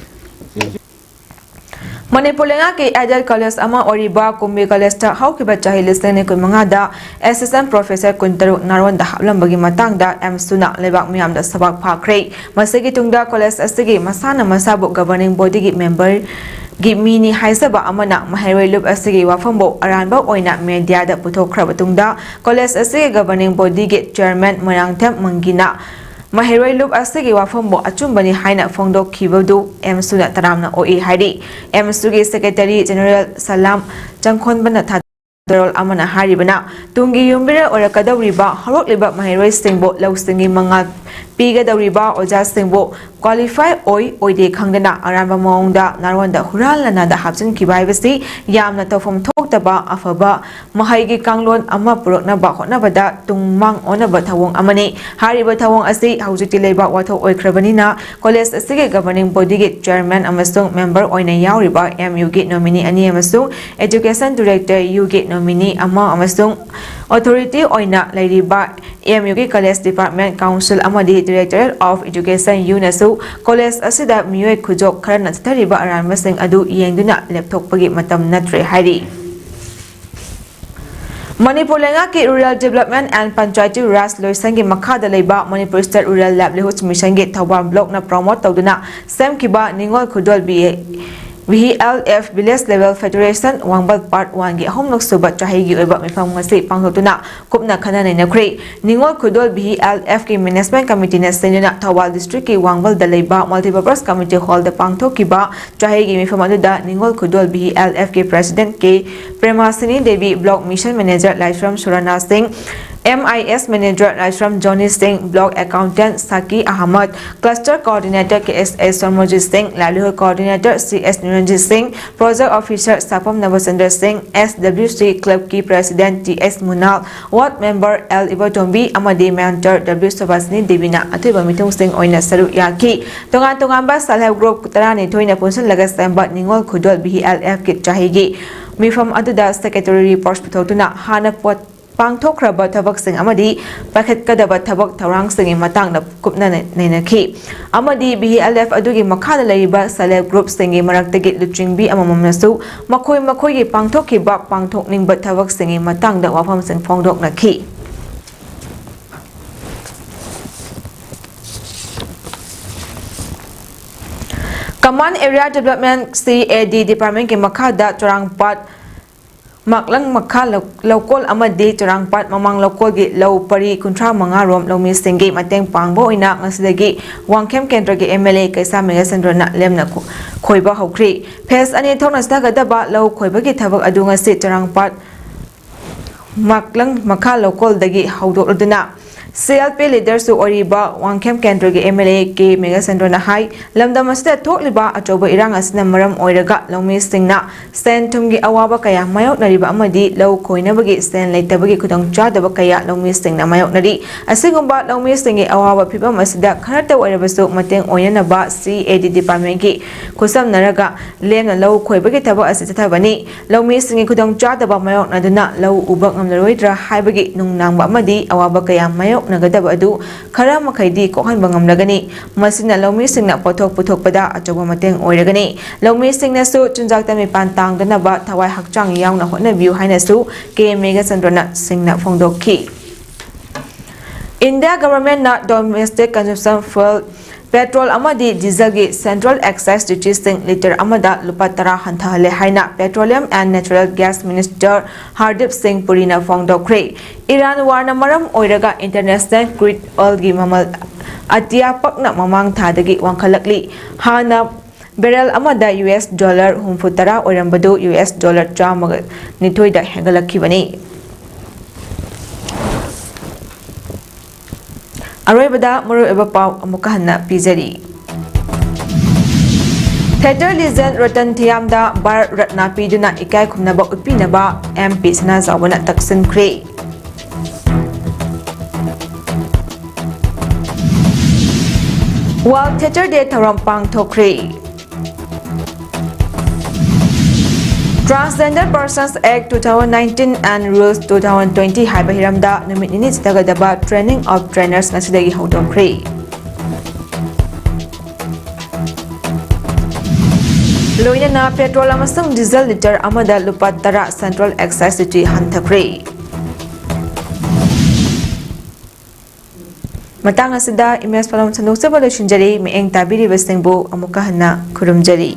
ꯃꯅꯤꯄꯨꯔ ꯂꯩꯉꯥꯛꯀꯤ aided college ꯑꯃ ꯑꯣꯏꯔꯤꯕ ꯀꯨꯝꯕꯤ collegeꯇ ꯍꯧꯈꯤꯕ ꯆꯍꯤ ꯂꯤꯁꯤꯡ ꯑꯅꯤ ꯀꯨꯟꯃꯉꯥꯗ assistant professor ꯀꯨꯟꯇꯔꯨꯛ ꯅꯥꯔꯣꯟꯗ ꯍꯥꯞꯂꯝꯕꯒꯤ ꯃꯇꯥꯡꯗ ꯑꯦꯝꯁꯨꯅ ꯂꯩꯕꯥꯛ ꯃꯤꯌꯥꯝꯗ ꯁꯕꯥꯛ ꯐꯥꯈ꯭ꯔꯦ꯫ ꯃꯁꯤꯒꯤ ꯇꯨꯡꯗ college ꯑꯁꯤꯒꯤ ꯃꯁꯥꯅ ꯃꯁꯥꯕꯨ governing bodyꯒꯤ memberꯒꯤ ꯃꯤꯅꯤ ꯍꯥꯏꯖꯕ ꯑꯃꯅ ꯃꯍꯩꯔꯣꯏ ꯂꯨꯞ ꯑꯁꯤꯒꯤ ꯋꯥꯐꯝꯕꯨ ꯑꯔꯥꯟꯕ ꯑꯣꯏꯅ mediaꯗ ꯄꯨꯊꯣꯛꯈ꯭ꯔꯕ ꯇꯨꯡꯗ college ꯑꯁꯤꯒꯤ governing bodyꯒꯤ chairman ꯃꯣꯏꯔꯥꯡꯊꯦꯝ ꯃꯪꯒꯤꯅ ꯃꯍꯩꯔꯣꯏ ꯂꯨꯞ ꯑꯁꯤꯒꯤ ꯋꯥꯐꯝꯕꯨ ꯑꯆꯨꯝꯕꯅꯤ ꯍꯥꯏꯅ ꯐꯣꯡꯗꯣꯛꯈꯤꯕꯗꯨ ꯑꯦꯝꯁꯨꯅ ꯇꯔꯥꯝꯅ ꯑꯣꯛꯏ ꯍꯥꯏꯔꯤ꯫ ꯑꯦꯝꯁꯨꯒꯤ secretary general ꯁꯂꯥꯝ ꯆꯪꯈꯣꯟꯕꯅ ꯊꯥꯗꯣꯔꯛ ꯑꯃꯅ ꯍꯥꯏꯔꯤꯕꯅ, ꯇꯨꯡꯒꯤ ꯌꯨꯝꯕꯤꯔꯦꯜ ꯑꯣꯏꯔꯛꯀꯗꯧꯔꯤꯕ ꯍꯧꯔꯛꯂꯤꯕ ꯃꯍꯩꯔꯣꯏꯁꯤꯡꯕꯨ ꯂꯧꯁꯤꯡꯒꯤ ꯃꯉꯥꯜ ꯄꯤꯒꯗꯧꯔꯤꯕ ꯑꯣꯖꯥꯁꯤꯡꯕꯨ qualify ꯑꯣꯏ ꯑꯣꯏꯗꯦ ꯈꯪꯗꯅ ꯑꯔꯥꯟꯕ ꯃꯑꯣꯡꯗ ꯅꯥꯔꯣꯟꯗ ꯍꯨꯔꯥꯟ ꯂꯥꯟꯅꯗ ꯍꯥꯞꯆꯤꯟꯈꯤꯕ ꯍꯥꯏꯕꯁꯤ ꯌꯥꯝꯅ ꯇꯧꯐꯝ ꯊꯣꯛꯇꯕ ꯑꯐꯕ ꯃꯍꯩꯒꯤ ꯀꯥꯡꯂꯣꯟ ꯑꯃ ꯄꯨꯔꯛꯅꯕ ꯍꯣꯠꯅꯕꯗ ꯇꯨꯡ ꯃꯥꯡ ꯑꯣꯟꯅꯕ ꯊꯧꯑꯣꯡ ꯑꯃꯅꯤ꯫ ꯍꯥꯏꯔꯤꯕ ꯊꯧꯑꯣꯡ ꯑꯁꯤ ꯍꯧꯖꯤꯛꯇꯤ ꯂꯩꯕꯥꯛ ꯋꯥꯊꯣꯛ ꯑꯣꯏꯈ꯭ꯔꯕꯅꯤꯅ, college ꯑꯁꯤꯒꯤ governing bodyꯒꯤ chairman ꯑꯃꯁꯨꯡ member ꯑꯣꯏꯅ ꯌꯥꯎꯔꯤꯕ ꯑꯦꯝ ꯌꯨꯒꯤ nominee ꯑꯅꯤ ꯑꯃꯁꯨꯡ education director ꯌꯨꯒꯤ nominee ꯑꯃ ꯑꯃꯁꯨꯡ authority ꯑꯣꯏꯅ ꯂꯩꯔꯤꯕ ꯑꯦꯝ ꯌꯨꯒꯤ college department council ꯑꯃꯗꯤ directorate of education ꯌꯨꯅꯁꯨ college ꯑꯁꯤꯗ ꯃꯤꯑꯣꯏ ꯈꯨꯖꯣꯞ ꯈꯔꯅ ꯆꯠꯊꯔꯤꯕ ꯑꯔꯥꯟꯕꯁꯤꯡ ꯑꯗꯨ ꯌꯦꯡꯗꯨꯅ ꯂꯦꯞꯊꯣꯛꯄꯒꯤ ꯃꯇꯝ ꯅꯠꯇ꯭ꯔꯦ ꯍꯥꯏꯔꯤ꯫ ꯃꯅꯤꯄꯨꯔ ꯂꯩꯉꯥꯛꯀꯤ Rural Development and Panchayati Raj ꯂꯣꯏꯁꯪꯒꯤ ꯃꯈꯥꯗ ꯂꯩꯕ Manipur State Rural Livelihoods Missionꯒꯤ Thoubal blockꯅ promote ꯇꯧꯗꯨꯅ ꯁꯦꯝꯈꯤꯕ ꯅꯤꯉꯣꯜ ꯈꯨꯗꯣꯜ V L F Village Level Federation ꯋꯥꯡꯕꯜ Part Oneꯒꯤ ꯑꯍꯨꯝꯂꯛ ꯁꯨꯕ ꯆꯍꯤꯒꯤ ꯑꯣꯏꯕ ꯃꯤꯐꯝ ꯉꯁꯤ ꯄꯥꯡꯊꯣꯛꯇꯨꯅ ꯀꯨꯞꯅ ꯈꯟꯅ ꯅꯩꯅꯈ꯭ꯔꯦ꯫ ꯅꯤꯉꯣꯜ ꯈꯨꯗꯣꯜ V L Fꯀꯤ management committeeꯅ ꯁꯤꯟꯗꯨꯅ ꯊꯧꯕꯥꯜ districtꯀꯤ ꯋꯥꯡꯕꯜꯗ ꯂꯩꯕ Multipurpose Community Hallꯗ ꯄꯥꯡꯊꯣꯛꯈꯤꯕ ꯆꯍꯤꯒꯤ ꯃꯤꯐꯝ ꯑꯗꯨꯗ ꯅꯤꯉꯣꯜ ꯈꯨꯗꯣꯜ V L Fꯀꯤ president ꯀꯦ ꯄ꯭ꯔꯦꯃꯥꯁꯤꯅꯤ ꯗꯦꯕꯤ, block mission manager ꯂꯥꯏꯁ꯭ꯔꯝ ꯁꯨꯔꯅꯥ ꯁꯤꯡ, M I S Manager Raishram Johnny Singh, Block Accountant Saki Ahmad, Cluster Coordinator K S S Swarmajit Singh, Livelihood Coordinator C S Niranjit Singh, Project Officer Sapam Nabachandra Singh, S W C Club ꯀꯤ President T S Munal, Ward Member L Ibotombi ꯑꯃꯗꯤ Mentor W ꯁꯨꯚꯥꯁꯤꯅꯤ ꯗꯦꯕꯤꯅ ꯑꯊꯣꯏꯕ ꯃꯤꯊꯨꯡꯁꯤꯡ ꯑꯣꯏꯅ ꯁꯔꯨꯛ ꯌꯥꯈꯤ꯫ ꯇꯣꯉꯥꯟ ꯇꯣꯉꯥꯟꯕ Self Help Group ꯇꯔꯥꯅꯤꯊꯣꯏꯅ ꯄꯨꯟꯁꯤꯜꯂꯒ ꯁꯦꯝꯕ ꯅꯤꯉꯣꯜ ꯈꯨꯗꯣꯜ B H L F ꯀꯤ ꯆꯍꯤꯒꯤ ꯃꯤꯐꯝ ꯑꯗꯨꯗ Secretary Report ꯄꯨꯊꯣꯛꯇꯨꯅ ꯍꯥꯟꯅ ꯄꯣꯠ ꯄꯥꯡꯊꯣꯛꯈ꯭ꯔꯕ ꯊꯕꯛꯁꯤꯡ ꯑꯃꯗꯤ ꯄꯥꯏꯈꯠꯀꯗꯕ ꯊꯕꯛ ꯊꯧꯔꯥꯡꯁꯤꯡꯒꯤ ꯃꯇꯥꯡꯗ ꯀꯨꯞꯅ ꯅꯩꯅꯈꯤ ꯑꯃꯗꯤ B H L F ꯑꯗꯨꯒꯤ ꯃꯈꯥꯗ ꯂꯩꯔꯤꯕ Self Help Group ꯁꯤꯡꯒꯤ ꯃꯔꯛꯇꯒꯤ ꯂꯨꯆꯤꯡꯕꯤ ꯑꯃꯃꯝꯅꯁꯨ ꯃꯈꯣꯏ ꯃꯈꯣꯏꯒꯤ ꯄꯥꯡꯊꯣꯛꯈꯤꯕ ꯄꯥꯡꯊꯣꯛꯅꯤꯡꯕ ꯊꯕꯛꯁꯤꯡꯒꯤ ꯃꯇꯥꯡꯗ ꯋꯥꯐꯝꯁꯤꯡ ꯐꯣꯡꯗꯣꯛꯅꯈꯤ꯫ Command Area Development C A D Department ꯀꯤ ꯃꯈꯥꯗ ꯆꯨꯔꯥꯡꯄꯥꯠ ꯃꯥꯛꯂꯪ ꯃꯈꯥ ꯂꯧ-, ꯂꯧꯀꯣꯜ ꯑꯃꯗꯤ ꯆꯨꯔꯥꯡꯄꯥꯠ ꯃꯃꯥꯡ ꯂꯧꯀꯣꯜꯒꯤ ꯂꯧ ꯄꯔꯤ ꯀꯨꯟꯊ꯭ꯔꯥ ꯃꯉꯥ ꯔꯣꯝ ꯂꯧꯃꯤꯁꯤꯡꯒꯤ ꯃꯇꯦꯡ ꯄꯥꯡꯕ ꯑꯣꯏꯅ ꯉꯁꯤꯗꯒꯤ ꯋꯥꯡꯈꯦꯝ ꯀꯦꯟꯗ꯭ꯔꯒꯤ M L A ꯀꯩꯁꯥ ꯃꯦꯘꯆꯟꯗ꯭ꯔꯅ ꯂꯦꯝꯅ ꯈꯣ-, ꯈꯣꯏꯕ ꯍꯧꯈ꯭ꯔꯦ꯫ Phase ꯑꯅꯤ ꯊꯣꯛꯅ ꯆꯠꯊꯒꯗꯕ ꯂꯧ ꯈꯣꯏꯕꯒꯤ ꯊꯕꯛ ꯑꯗꯨ ꯉꯁꯤ ꯆꯨꯔꯥꯡꯄꯥꯠ ꯃꯥꯛꯂꯪ ꯃꯈꯥ ꯂꯧꯀꯣꯜꯗꯒꯤ ꯍꯧꯗꯣꯛꯂꯗꯨꯅ C L P leader ꯁꯨ ꯑꯣꯏꯔꯤꯕ ꯋꯥꯡꯈꯦꯝ ꯀꯦꯟꯗ꯭ꯔꯒꯤ M L A ꯀꯦ ꯃꯦꯘꯆꯟꯗ꯭ꯔꯅ ꯍꯥꯏ, ꯂꯝꯗꯝ ꯑꯁꯤꯗ ꯊꯣꯛꯂꯤꯕ ꯑꯆꯧꯕ ꯏꯔꯥꯡ ꯑꯁꯤꯅ ꯃꯔꯝ ꯑꯣꯏꯔꯒ ꯂꯧꯃꯤꯁꯤꯡꯅ ꯁꯦꯟ ꯊꯨꯝꯒꯤ ꯑꯋꯥꯕ ꯀꯌꯥ ꯃꯥꯌꯣꯛꯅꯔꯤꯕ ꯑꯃꯗꯤ ꯂꯧ ꯈꯣꯏꯅꯕꯒꯤ ꯁꯦꯟ ꯂꯩꯇꯕꯒꯤ ꯈꯨꯗꯣꯡꯆꯥꯗꯕ ꯀꯌꯥ ꯂꯧꯃꯤꯁꯤꯡꯅ ꯃꯥꯌꯣꯛꯅꯔꯤ꯫ ꯑꯁꯤꯒꯨꯝꯕ ꯂꯧꯃꯤꯁꯤꯡꯒꯤ ꯑꯋꯥꯕ ꯐꯤꯚꯝ ꯑꯁꯤꯗ ꯈꯔꯇ ꯑꯣꯏꯔꯕꯁꯨ ꯃꯇꯦꯡ ꯑꯣꯏꯅꯅꯕ C A D department ꯀꯤ ꯈꯨꯠꯁꯝꯅꯔꯒ ꯂꯦꯝꯅ ꯂꯧ ꯈꯣꯏꯕꯒꯤ ꯊꯕꯛ ꯑꯁꯤ ꯆꯠꯊꯕꯅꯤ꯫ ꯂꯧꯃꯤꯁꯤꯡꯒꯤ ꯈꯨꯗꯣꯡꯆꯥꯗꯕ ꯃꯥꯌꯣꯛꯅꯗꯨꯅ ꯂꯧ ꯎꯕ ꯉꯝꯂꯔꯣꯏꯗ꯭ꯔꯥ ꯍꯥꯏꯕꯒꯤ ꯅꯨꯡꯅꯥꯡꯕ ꯑꯃꯗꯤ ꯑꯋꯥꯕ ꯀꯌꯥ ꯃꯥꯌꯣꯛꯅꯒꯗꯕ ꯑꯗꯨ ꯈꯔ ꯃꯈꯩꯗꯤ ꯀꯣꯛꯍꯟꯕ ꯉꯝꯂꯒꯅꯤ꯫ ꯃꯁꯤꯅ ꯂꯧꯃꯤꯁꯤꯡꯅ ꯄꯣꯠꯊꯣꯛ ꯄꯨꯊꯣꯛꯄꯗ ꯑꯆꯧꯕ ꯃꯇꯦꯡ ꯑꯣꯏꯔꯒꯅꯤ꯫ ꯂꯧꯃꯤꯁꯤꯡꯅꯁꯨ ꯆꯤꯟꯖꯥꯛꯇ ꯃꯤꯄꯥꯟ ꯇꯥꯡꯗꯅꯕ ꯊꯋꯥꯏ ꯍꯛꯆꯥꯡ ꯌꯥꯎꯅ ꯍꯣꯠꯅꯕꯤꯌꯨ ꯍꯥꯏꯅꯁꯨ ꯀꯦ ꯃꯦꯘꯆꯟꯗ꯭ꯔꯅ ꯁꯤꯡꯅ ꯐꯣꯡꯗꯣꯛꯈꯤ꯫ India government ꯅ domestic consumption fuel petrol ꯑꯃꯗꯤ diesel ꯒꯤ central excise duty ꯁꯤꯡ litre ꯑꯃꯗ ꯂꯨꯄꯥ ꯇꯔꯥ ꯍꯟꯊꯍꯜꯂꯦ ꯍꯥꯏꯅ Petroleum and Natural Gas Minister Hardeep Singh Puri ꯅ ꯐꯣꯡꯗꯣꯛꯈ꯭ꯔꯦ꯫ Iran war ꯅ ꯃꯔꯝ ꯑꯣꯏꯔꯒ international crude oil ꯒꯤ ꯃꯃꯜ ꯑꯇꯤꯌꯥ ꯄꯛꯅ ꯃꯃꯥꯡ ꯊꯥꯗꯒꯤ ꯋꯥꯡꯈꯠꯂꯛꯂꯤ꯫ ꯍꯥꯟꯅ barrel ꯑꯃꯗ U S dollar ꯍꯨꯝꯐꯨ ꯇꯔꯥ ꯑꯣꯏꯔꯝꯕꯗꯨ U S dollar ꯆꯥꯝꯃꯒ ꯅꯤꯊꯣꯏꯗ ꯍꯦꯟꯒꯠꯂꯛꯈꯤꯕꯅꯤ꯫ ꯑꯔꯣꯏꯕꯗ ꯃꯔꯨꯑꯣꯏꯕ ꯄꯥꯎ ꯑꯃꯨꯛꯀ ꯍꯟꯅ ꯄꯤꯖꯔꯤ꯫ Theatre legend ꯔꯇꯟ ꯊꯤꯌꯥꯝꯗ ꯚꯥꯔꯠ ꯔꯠꯅꯥ ꯄꯤꯗꯨꯅ ꯏꯀꯥꯏ ꯈꯨꯝꯅꯕ ꯎꯠꯄꯤꯅꯕ ꯑꯦꯝ ꯄꯤ ꯁꯅꯥꯖꯥꯎꯕꯅ ꯇꯛꯁꯤꯟꯈ꯭ꯔꯦ꯫ World Theatre Day ꯊꯧꯔꯝ ꯄꯥꯡꯊꯣꯛꯈ꯭ꯔꯦ꯫ Transgender Persons Act two thousand nineteen and Rules two thousand twenty ꯍꯥꯏꯕ ꯍꯤꯔꯝꯗ ꯅꯨꯃꯤꯠ ꯅꯤꯅꯤ ꯆꯠꯊꯒꯗꯕ Training of Trainers ꯉꯁꯤꯗꯒꯤ ꯍꯧꯗꯣꯛꯈ꯭ꯔꯦ꯫ ꯂꯣꯏꯅꯅ petrol ꯑꯃꯁꯨꯡ diesel litre ꯑꯃꯗ ꯂꯨꯄꯥ ꯇꯔꯥ central excise duty ꯍꯟꯊꯈ꯭ꯔꯦ꯫ ꯃꯇꯥꯡ ꯑꯁꯤꯗ ꯏꯃꯦꯖ ꯄꯣꯂꯝ ꯁꯟꯗꯣꯛꯆꯕ ꯂꯣꯏꯁꯤꯟꯖꯔꯤ꯫ ꯃꯤꯠꯌꯦꯡ ꯇꯥꯕꯤꯔꯤꯕꯁꯤꯡꯕꯨ ꯑꯃꯨꯛꯀ ꯍꯟꯅ ꯈꯨꯔꯨꯝꯖꯔꯤ꯫